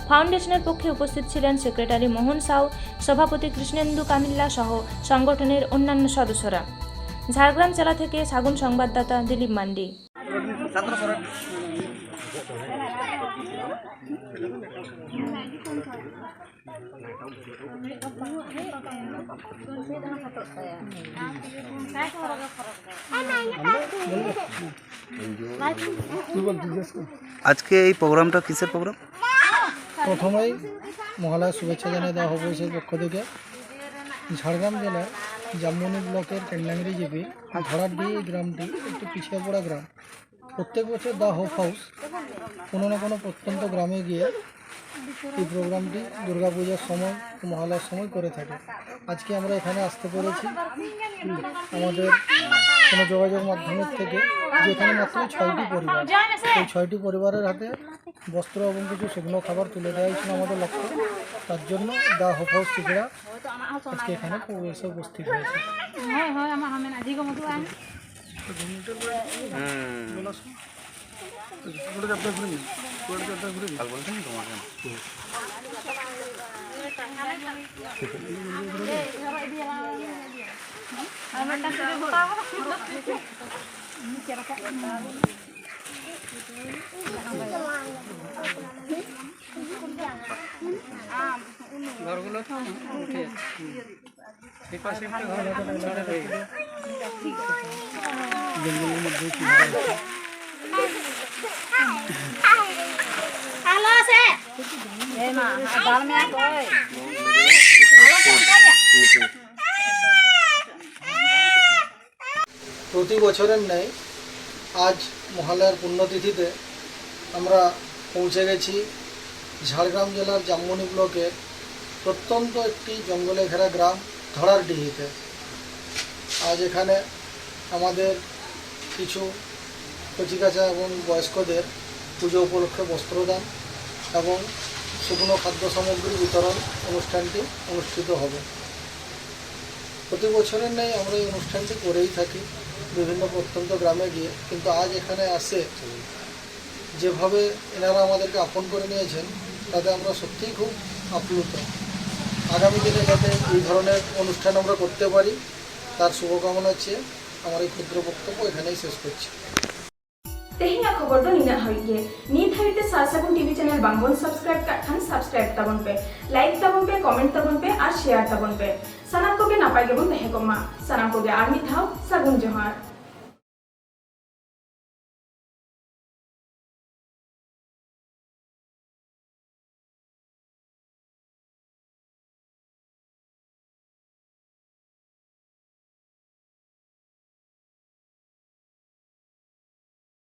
ফাউন্ডেশনের পক্ষে উপস্থিত ছিলেন সেক্রেটারি মোহন সাউ, সভাপতি কৃষ্ণেন্দু কামিল্লা সহ সংগঠনের অন্যান্য সদস্যরা। ঝাড়গ্রাম জেলা থেকে সাগুন সংবাদদাতা দিলীপ মান্ডি। আজকে এই প্রোগ্রামটা কিসের প্রোগ্রাম? প্রথমেই মহালয়ার শুভেচ্ছা জানাই দেওয়া হবে সেই পক্ষ থেকে। ঝাড়গ্রাম জেলার জামমনি ব্লকের কেন্দাংরি জিপি ধড়ারডি গ্রামটি একটি পিছিয়ে পড়া গ্রাম। প্রত্যেক বছর দ্য হোপ হাউস কোনো না কোনো প্রত্যন্ত গ্রামে গিয়ে এই প্রোগ্রামটি দুর্গাপূজার সময় ও মহালয়ার সময় করে থাকে। আজকে আমরা এখানে আসতে পেরেছি আমাদের কোনো যোগাযোগ মাধ্যমের থেকে, যেখানে মাত্র ছয়টি পরিবার, এই ছয়টি পরিবারের হাতে বস্ত্র এবং কিছু শুকনো খাবার তুলে দেওয়া হয়েছিল আমাদের লক্ষ্য। তার জন্য দ্য হোপ হাউস ত্রিপুরা আজকে এখানে এসে উপস্থিত হয়েছে। প্রতি বছরের ন্যায় আজ মহালয়ার পুণ্যতিথিতে আমরা পৌঁছে গেছি ঝাড়গ্রাম জেলার জামমনি ব্লকের প্রত্যন্ত একটি জঙ্গলে ঘেরা গ্রাম ধড়ারডিহিতে। আজ এখানে আমাদের কিছু কচিকাঁচা এবং বয়স্কদের পুজো উপলক্ষে বস্ত্রদান এবং শুকনো খাদ্য সামগ্রী বিতরণ অনুষ্ঠানটি অনুষ্ঠিত হবে। প্রতি বছরের ন্যায় আমরা এই অনুষ্ঠানটি করেই থাকি বিভিন্ন প্রত্যন্ত গ্রামে গিয়ে, কিন্তু আজ এখানে আসে যেভাবে এনারা আমাদেরকে আপন করে নিয়েছেন, তাতে আমরা সত্যিই খুব আপ্লুত। আগামী দিনে যাতে এই ধরনের অনুষ্ঠান আমরা করতে পারি, তার শুভকামনা চেয়ে আমার এই ক্ষুদ্র বক্তব্য এখানেই শেষ করছি। ᱛᱮᱦᱮᱧᱟᱜ ᱠᱷᱚᱵᱚᱨ ᱫᱚ ᱱᱤᱱᱟᱹᱜ ᱦᱟᱹᱵᱤᱡ ᱜᱮ᱾ ᱱᱤᱛ ᱦᱟᱹᱵᱤᱡ ᱛᱮ ᱥᱟᱨ ᱥᱟᱹᱜᱩᱱ ᱴᱤᱵᱷᱤ ᱪᱮᱱᱮᱞ ᱵᱟᱝᱵᱚᱱ ᱥᱟᱵᱥᱠᱨᱟᱭᱤᱵ ᱠᱟᱜ ᱠᱷᱟᱱ ᱥᱟᱵᱥᱠᱨᱟᱭᱤᱵ ᱛᱟᱵᱚᱱ ᱯᱮ, ᱞᱟᱭᱤᱠ ᱛᱟᱵᱚᱱ ᱯᱮ, ᱠᱚᱢᱮᱱᱴ ᱛᱟᱵᱚᱱ ᱯᱮ ᱟᱨ ᱥᱮᱭᱟᱨ ᱛᱟᱵᱚᱱ ᱯᱮ᱾ ᱥᱟᱱᱟᱢ ᱠᱚᱜᱮ ᱱᱟᱯᱟᱭ ᱜᱮᱵᱚᱱ ᱛᱟᱦᱮᱸ ᱠᱚᱜ ᱢᱟ᱾ ᱥᱟᱱᱟᱢ ᱠᱚᱜᱮ ᱟᱨ ᱢᱤᱫ ᱫᱷᱟᱣ ᱥᱟᱹᱜᱩᱱ ᱡᱚᱦᱟᱨ᱾